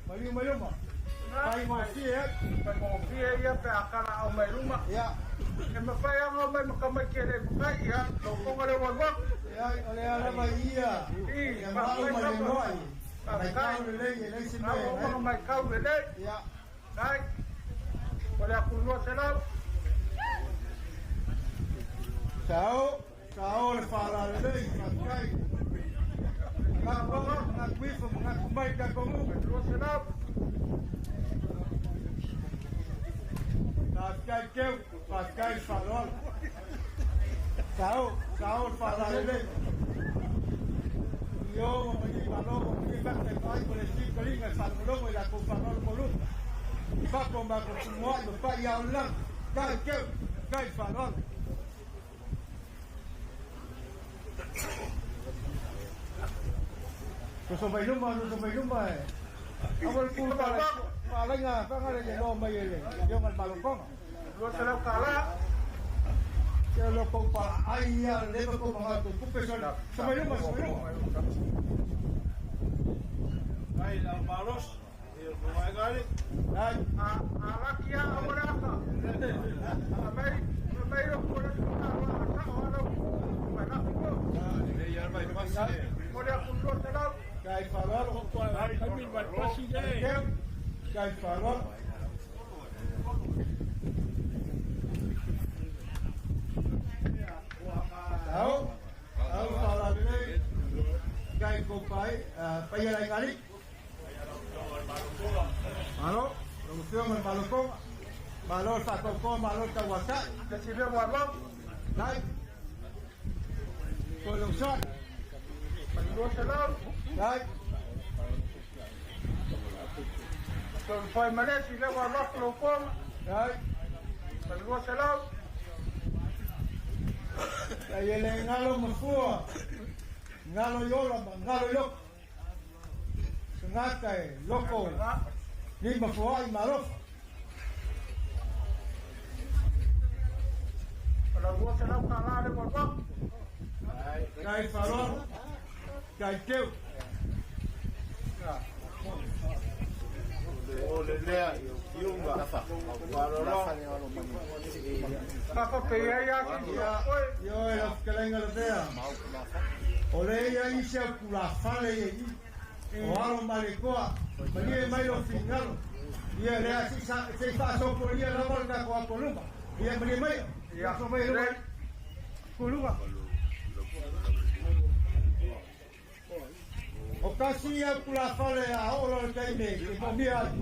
Speaker 1: Mai mai luma. Pai ngō e.
Speaker 2: Pai ngōfie ia pe akana au mai luma.
Speaker 1: Ia.
Speaker 2: E mawhai anga mai makamai ke le mukai ia. Tau konga le waluak.
Speaker 1: Ia, o le ala mai ia.
Speaker 2: I,
Speaker 1: Ia mau mai le noai. Mai kau le lei, e lei se
Speaker 2: Au
Speaker 1: mea.
Speaker 2: o mai kau le lei.
Speaker 1: Ia.
Speaker 2: Nai. O le aku lua se lau.
Speaker 1: Sao, sao le whala le lei, whakai. Ngā konga, ngā kuifa, ngā kumai ka kongu.
Speaker 2: Lua se lau.
Speaker 1: Whakai keu, whakai whaloala. Sao, sao le whala le lei. Io, mo ni malo, mo ni whaktai whai, mo le si kalinga, whakalongo i la ko whalolo ko luka. Whako ma ko kumoa, mo pai au lang. Kai keu, kai whaloala. Tuso mai luma, tuso mai luma e. Awal ku pala, pala nga, panga le no mai ele. Yo mal malokonga.
Speaker 2: Lua se lau kala.
Speaker 1: Ke lo ko pa ai ya le ko ma ko kupe so. So mai luma, so mai luma.
Speaker 4: Ai, lau malos. Ia mai gari.
Speaker 1: Ai,
Speaker 2: A laki a awara aka. A mai, mai o kore ka roa a sa o lau ku. Mai la ku.
Speaker 4: Le ia mai pasi.
Speaker 2: O le aku lua se lau.
Speaker 1: Kai whalwalo.
Speaker 4: Ai, kami mai pasi le.
Speaker 1: Keu, kai whalwalo. Au, au whala le. Kai ko pai, pai ala ngali. Malo, lo el malokong. Malo whakoko, malo tawata.
Speaker 2: Le si le waluak.
Speaker 1: Nai. Ko lo sa.
Speaker 2: Lua se lau.
Speaker 1: Nai.
Speaker 2: Tolu fai malesi le waluak lo konga.
Speaker 1: Nai.
Speaker 2: Lua se lau.
Speaker 1: Kai ele ngalo mafua. Ngalo yola ma ngalo loko. Sangata e loko. Ni mafua i malofa.
Speaker 2: O lau lua se lau kala le waluak.
Speaker 1: Kai whalwalo. Kai teu.
Speaker 4: O le lea, iunga. Malolo.
Speaker 2: Papa pe ia ia ki
Speaker 1: Ia,
Speaker 2: koe.
Speaker 1: io e la whakalenga le vea. O le ia i se au kula whale e i. O alo malekoa. Mani e mai lo fingalo. Ia lea si sa se whaasopo ia lava le kako a koluma. Ia mani mai. Ia so mai luma. Koluma. O kasi ia kula whale a olo le taime. I mo mia.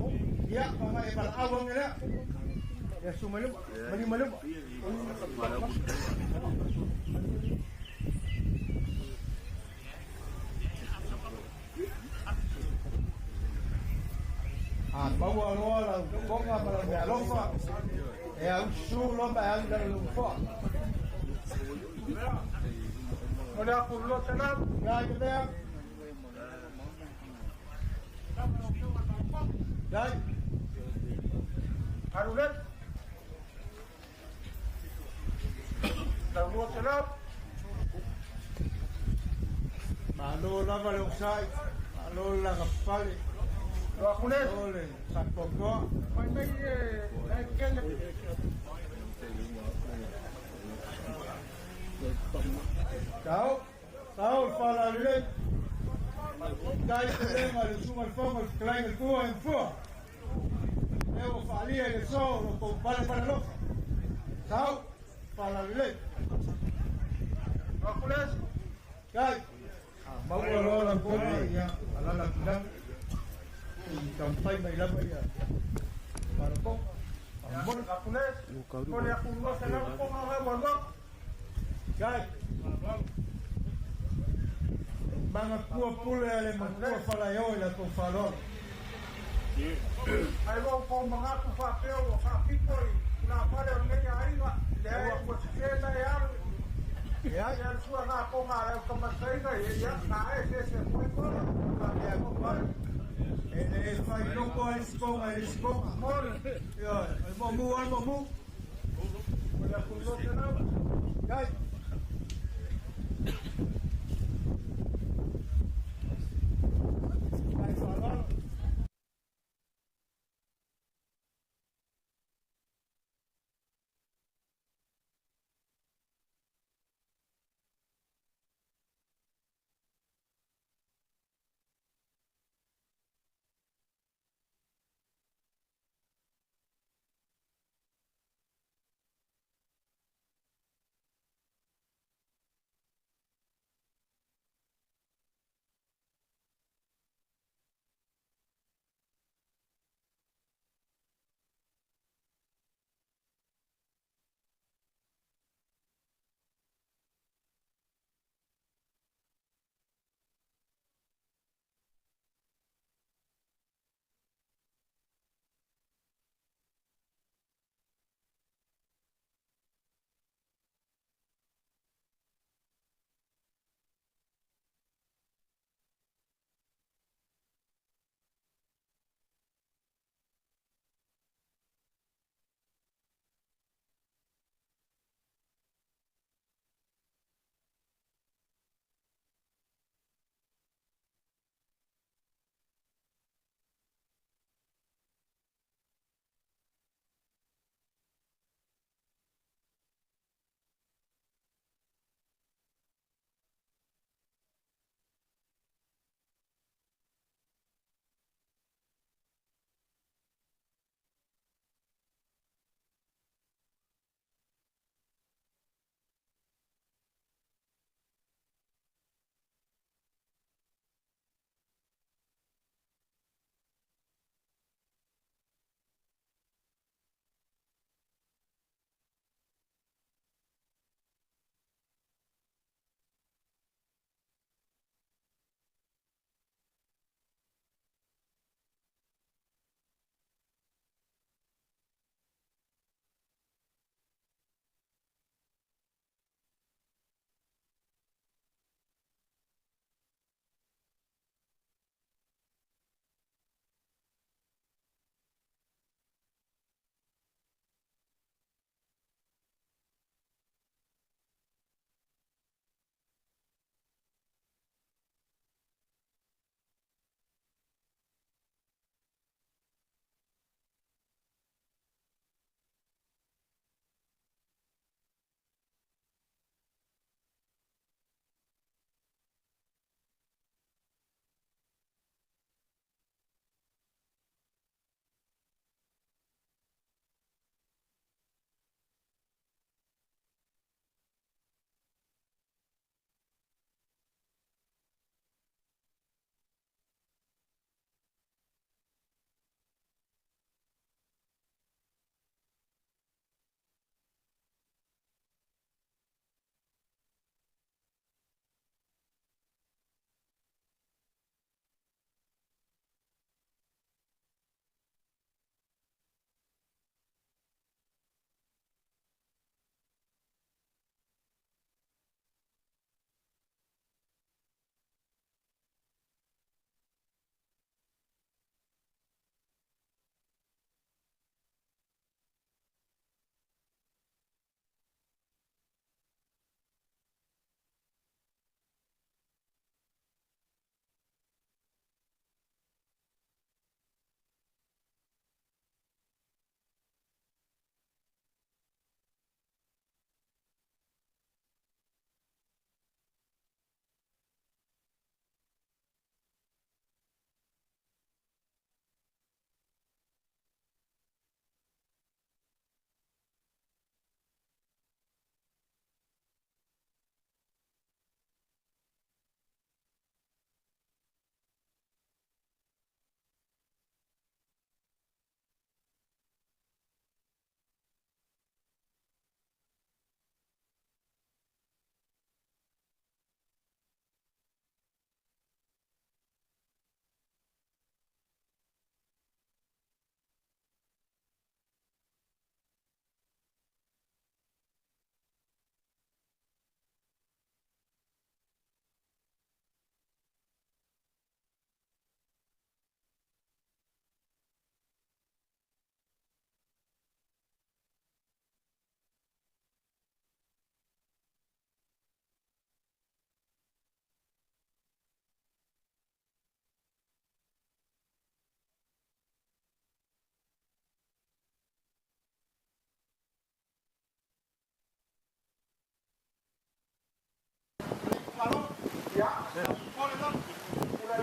Speaker 1: Ia, panga e mala awang lea. Ia su mai luma. Mani mai luma. A maua loa lau konga ma lau mea alofa. E au su lo ma au lau lau foa.
Speaker 2: O le aku lua se lau.
Speaker 1: Ngai te mea. Dai.
Speaker 2: Alu le. Lau 200.
Speaker 1: Malo lava le osai, malo le lagafale,
Speaker 2: Loa
Speaker 1: malo le faatoatoa.
Speaker 2: Mai mai e e kene.
Speaker 1: Tao, tao le faalalelei. Dai pulega i le susuga i le Fofoga le fetalaiga i le Tua e mafua. Lea ua faaalia i le aso o lo outou palepale alofa. Tao, faalalelei.
Speaker 2: Loa
Speaker 1: Dai. Maua loa lau toga, ia, alaala atu i lalo. I taumafai mai lava ia Faalatoga. Faamolemole.
Speaker 2: Loa Mo le aku 200 konga ngai wa loa.
Speaker 1: Dai. Magatua pule a le matua falaeo i la tou faaaloalo.
Speaker 2: Ai ua kou magatu faapea ua faapito i tulafale o lenei aiga, leai ua sesē na e alu
Speaker 1: Leai.
Speaker 2: ia le suaga koga a le autamataiga ia na eseese foi kola faapea koa.
Speaker 1: E le failoko ai le sikoga i le sikoga.
Speaker 2: Mole.
Speaker 1: Ioe, o le muamu lava le muamu.
Speaker 2: Mo le aku 200.
Speaker 1: Dai. Dai faaaloalo.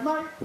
Speaker 2: mai.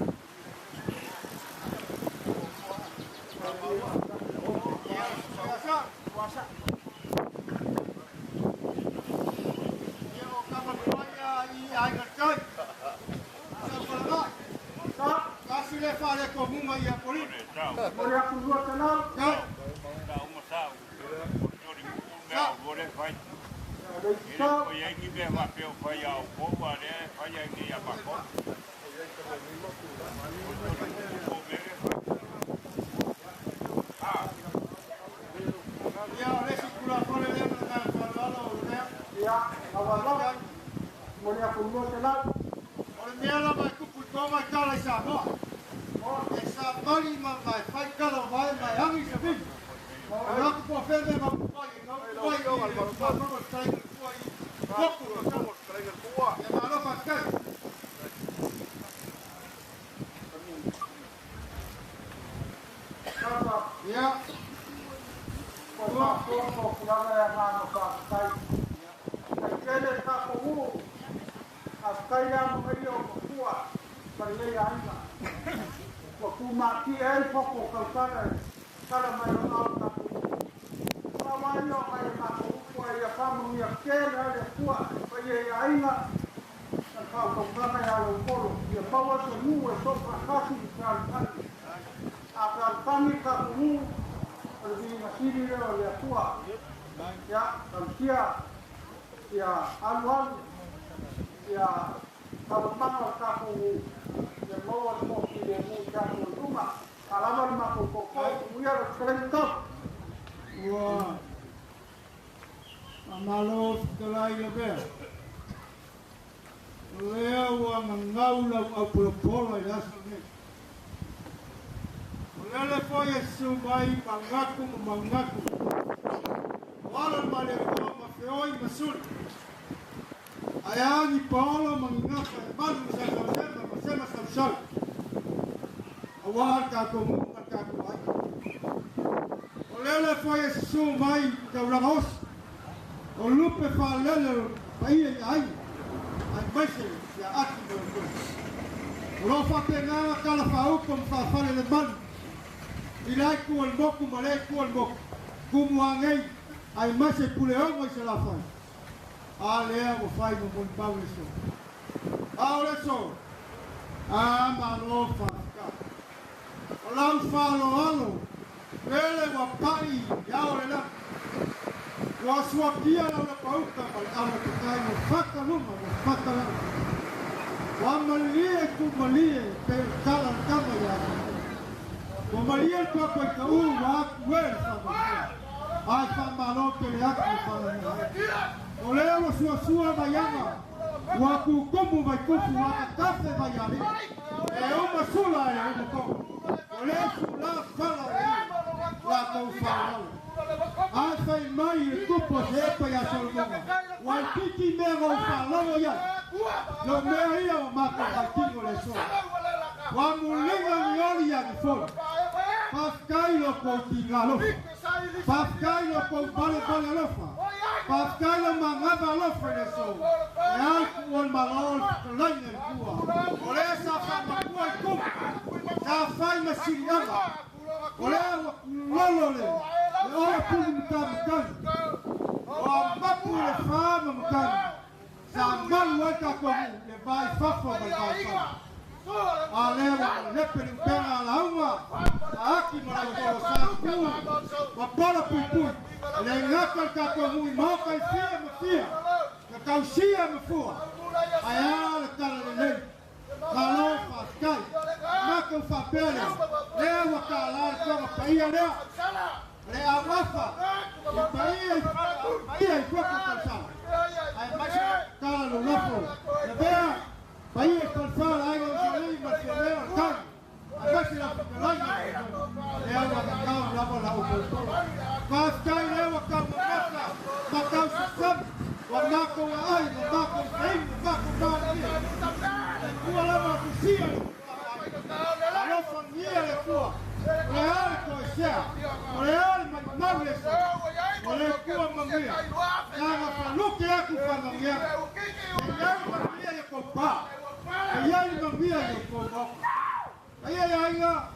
Speaker 1: Paia ia aiga,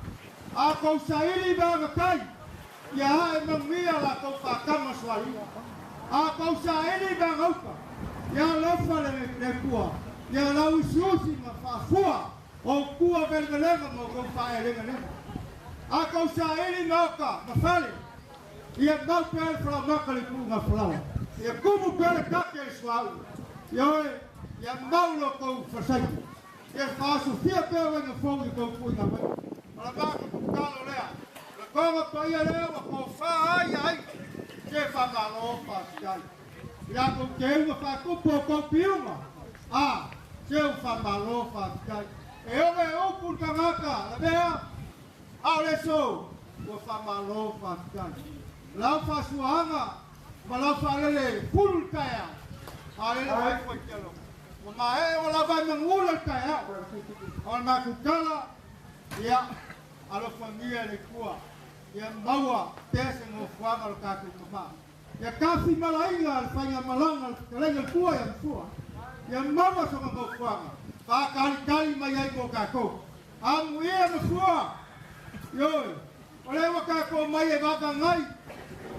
Speaker 1: a kou saili ma agatai, ia ae manuia la kou faatama sualiga. A kou saili ma agauta, ia alofa le Atua, ia lauusiusi ma faafua o tua velevelega ma outou faaelegalega. A kou saili ma oka ma fale, ia mau pea le falaoamata i le puugafalaoa, ia tumu pea le kake i le suauu, ioe, ia mau lo tou falesaito, ia faasofia pea uiga fou i tou tuuina mai. O le matou tatalo lea, o le toga paia lea ua tofa ai aiga, se faamalo faafetai. I latou teuga faatupu o tou piuga, a, se ua faamalo faafetai. E oge e upu le tagata, lavea, a o le aso, ua faamalo faafetai. Lau faasuaga ma lau faalele fulu le taeao, a lele ua ifo i te alofa. Ua maea ua lava e manuula le taeao. O le matou tala, ia, alofagia e le Atua, ia maua pea se nofoaga o le tatou tama. Ia tafi malaina le faigamalaga le fetalaiga le tua ia Mafua. Ia maua sona nofoaga, faatalitali mai ai mo tatou. Amuia Mafua! Ioe, o lea ua tatou mai e vaavagai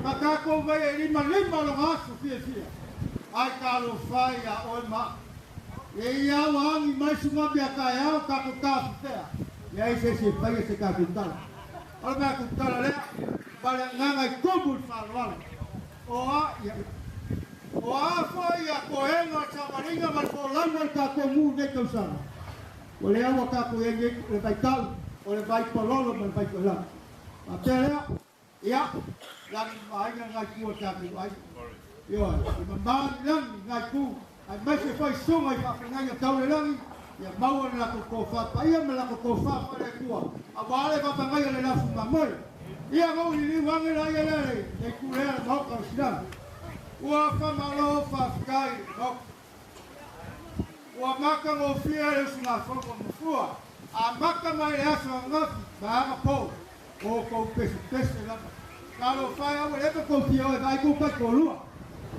Speaker 1: ma tatou mai e limalima lona aso fiafia. Ai talofa ia oe ma au. E ia ua agi mai sugabi a taeao tatou tafefea. Leai se isi e faia se tatou tala. O le matou tala lea, ma le agaga i tumu i le faaaloalo. O a, ia, o a foi a toega o le savaliga ma le folauga i le tatou nuu i lenei tausaga? Ua lea ua tatou i ai nei le vaitau o le vai palolo ma le vai toelagi. Faapea lea, ia, lagi ma aiga lena itu o le tatou aiga. Ioe, i mamao i lagi lena itu, aemaise foi susuga i faafeagaiga tau le lagi, ia maua le latou tofa paia ma le latou tofa faale-Atua, aua le vaavagaia le lafu mamoe. Ia na ou liliu ane la ia lea le itu lea le Maota o Sinanu. Ua faamalo faafetai i le Maota. Ua matagofie le usugafono a Mafua, amata mai le aso ananafi ma anapo, o outou pesepese lava. Talofa e, aua le epe tou fia o e vaai tou taitoalua.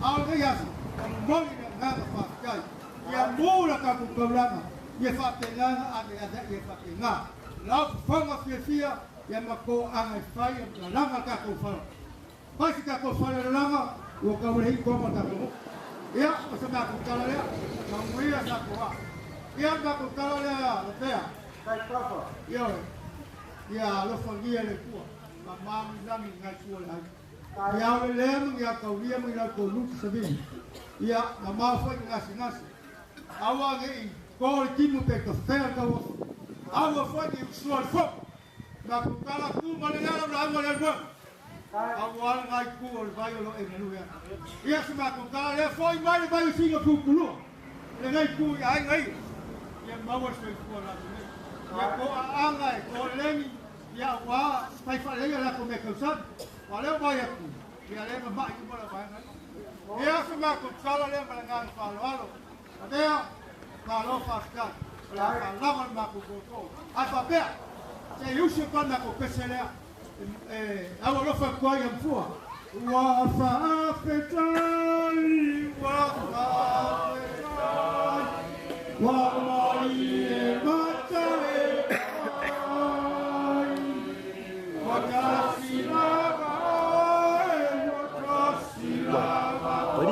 Speaker 1: A o lenei aso, ua momoli le agaga faafetai. Ia mu la tatou taulaga, ia faapena na ave ave ia faapena. Lau fofoga fiafia, ia ma toaga e fai e lalaga tatou fale. Fai se tatou fale lalaga, ua tau le itoga o tatou nuu. Ia, o se matou tala lea, manuia tatou aa. Ia, matou tala lea, Lavea.
Speaker 2: Tai papa.
Speaker 1: Ioe, ia alofagia e le Atua, ma mamilagi nai tua le aiga. Ia ao le lea ma ni ataulia ma ni lau luti savili. Ia, mamao foi ni gasegase. Aua ne i to le timu pe tafea le tauofa. Aua foi ne i usua le fono. Matou tala tu ma le lea lau lauga le alualu. Aua le nai tu o le vai o lo e galue ana. Ia se matou tala lea foi mai le vai o sina pupulua. Lenei tu i aiga ia. Ia maua le soifua latou nei. Ia toaaga e toalelegi ia aua fai faaleleia latou mea tausami. Aua lea ua vaai atu, ia lea e mamai uma lau vaega ia. Ia se matou tala lea ma le agaga faaaloalo. Avea, malo faafetai. O le a faalava le matou tootoo. Ae faapea, se i usi atu lava le matou pese lea e aualofa atu ai ia Mafua. Ua faafetai, ua faafetai, ua malie mata e ai. Ua tasi lava oe, ua tasi lava oe,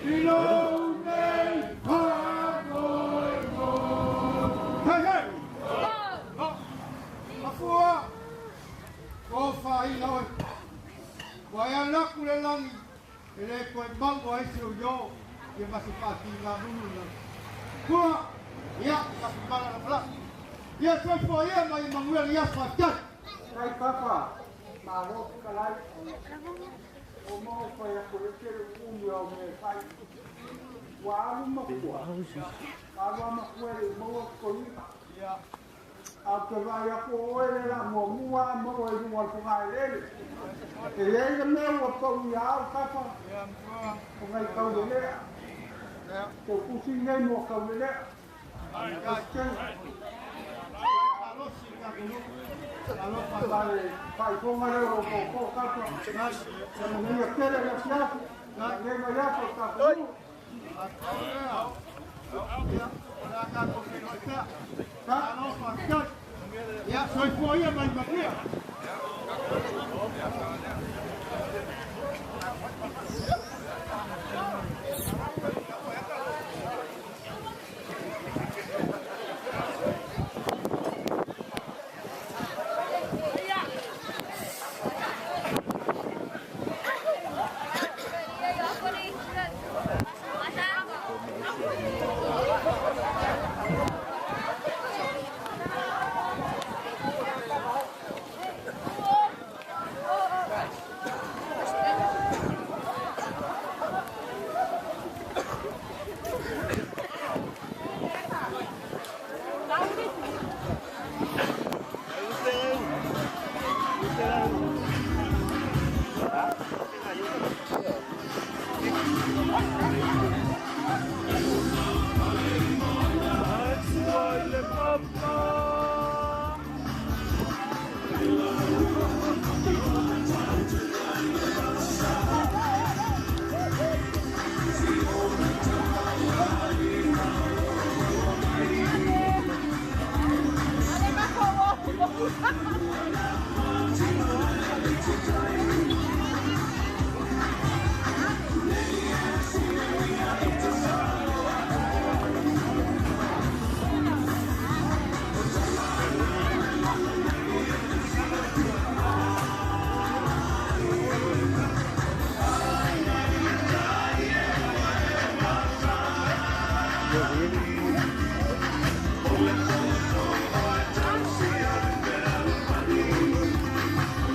Speaker 1: i lou nei faamoemoe. Hei, hei! Mafua, tofaina oe. Ua e alu atu le lagi, e le toe maua ai se io ia ma se faatigamunu i lalo. Tua, ia, tafimala lava Ia soifua ia ma ia manuia le aso faafetai.
Speaker 2: Tai papa, malo fetalai, o mo fai aku le tele umi o me fai. Ua alu makua, alu a makua le maua kolima. A te vaai aku o oe le la muamua a maua i luga o le fogaelele. E iai le mea ua pau ia au kapa, o ngai Kaulelea. Tou tusi nei mo Kaulelea. Vale faafofoga lea o lou tootoo kapa. Ia manuia tele le afiafi, nei mai aso o le tatou nuu.
Speaker 1: Ia, soifua ia ma le manuia.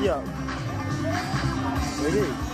Speaker 5: Yeah. Ready?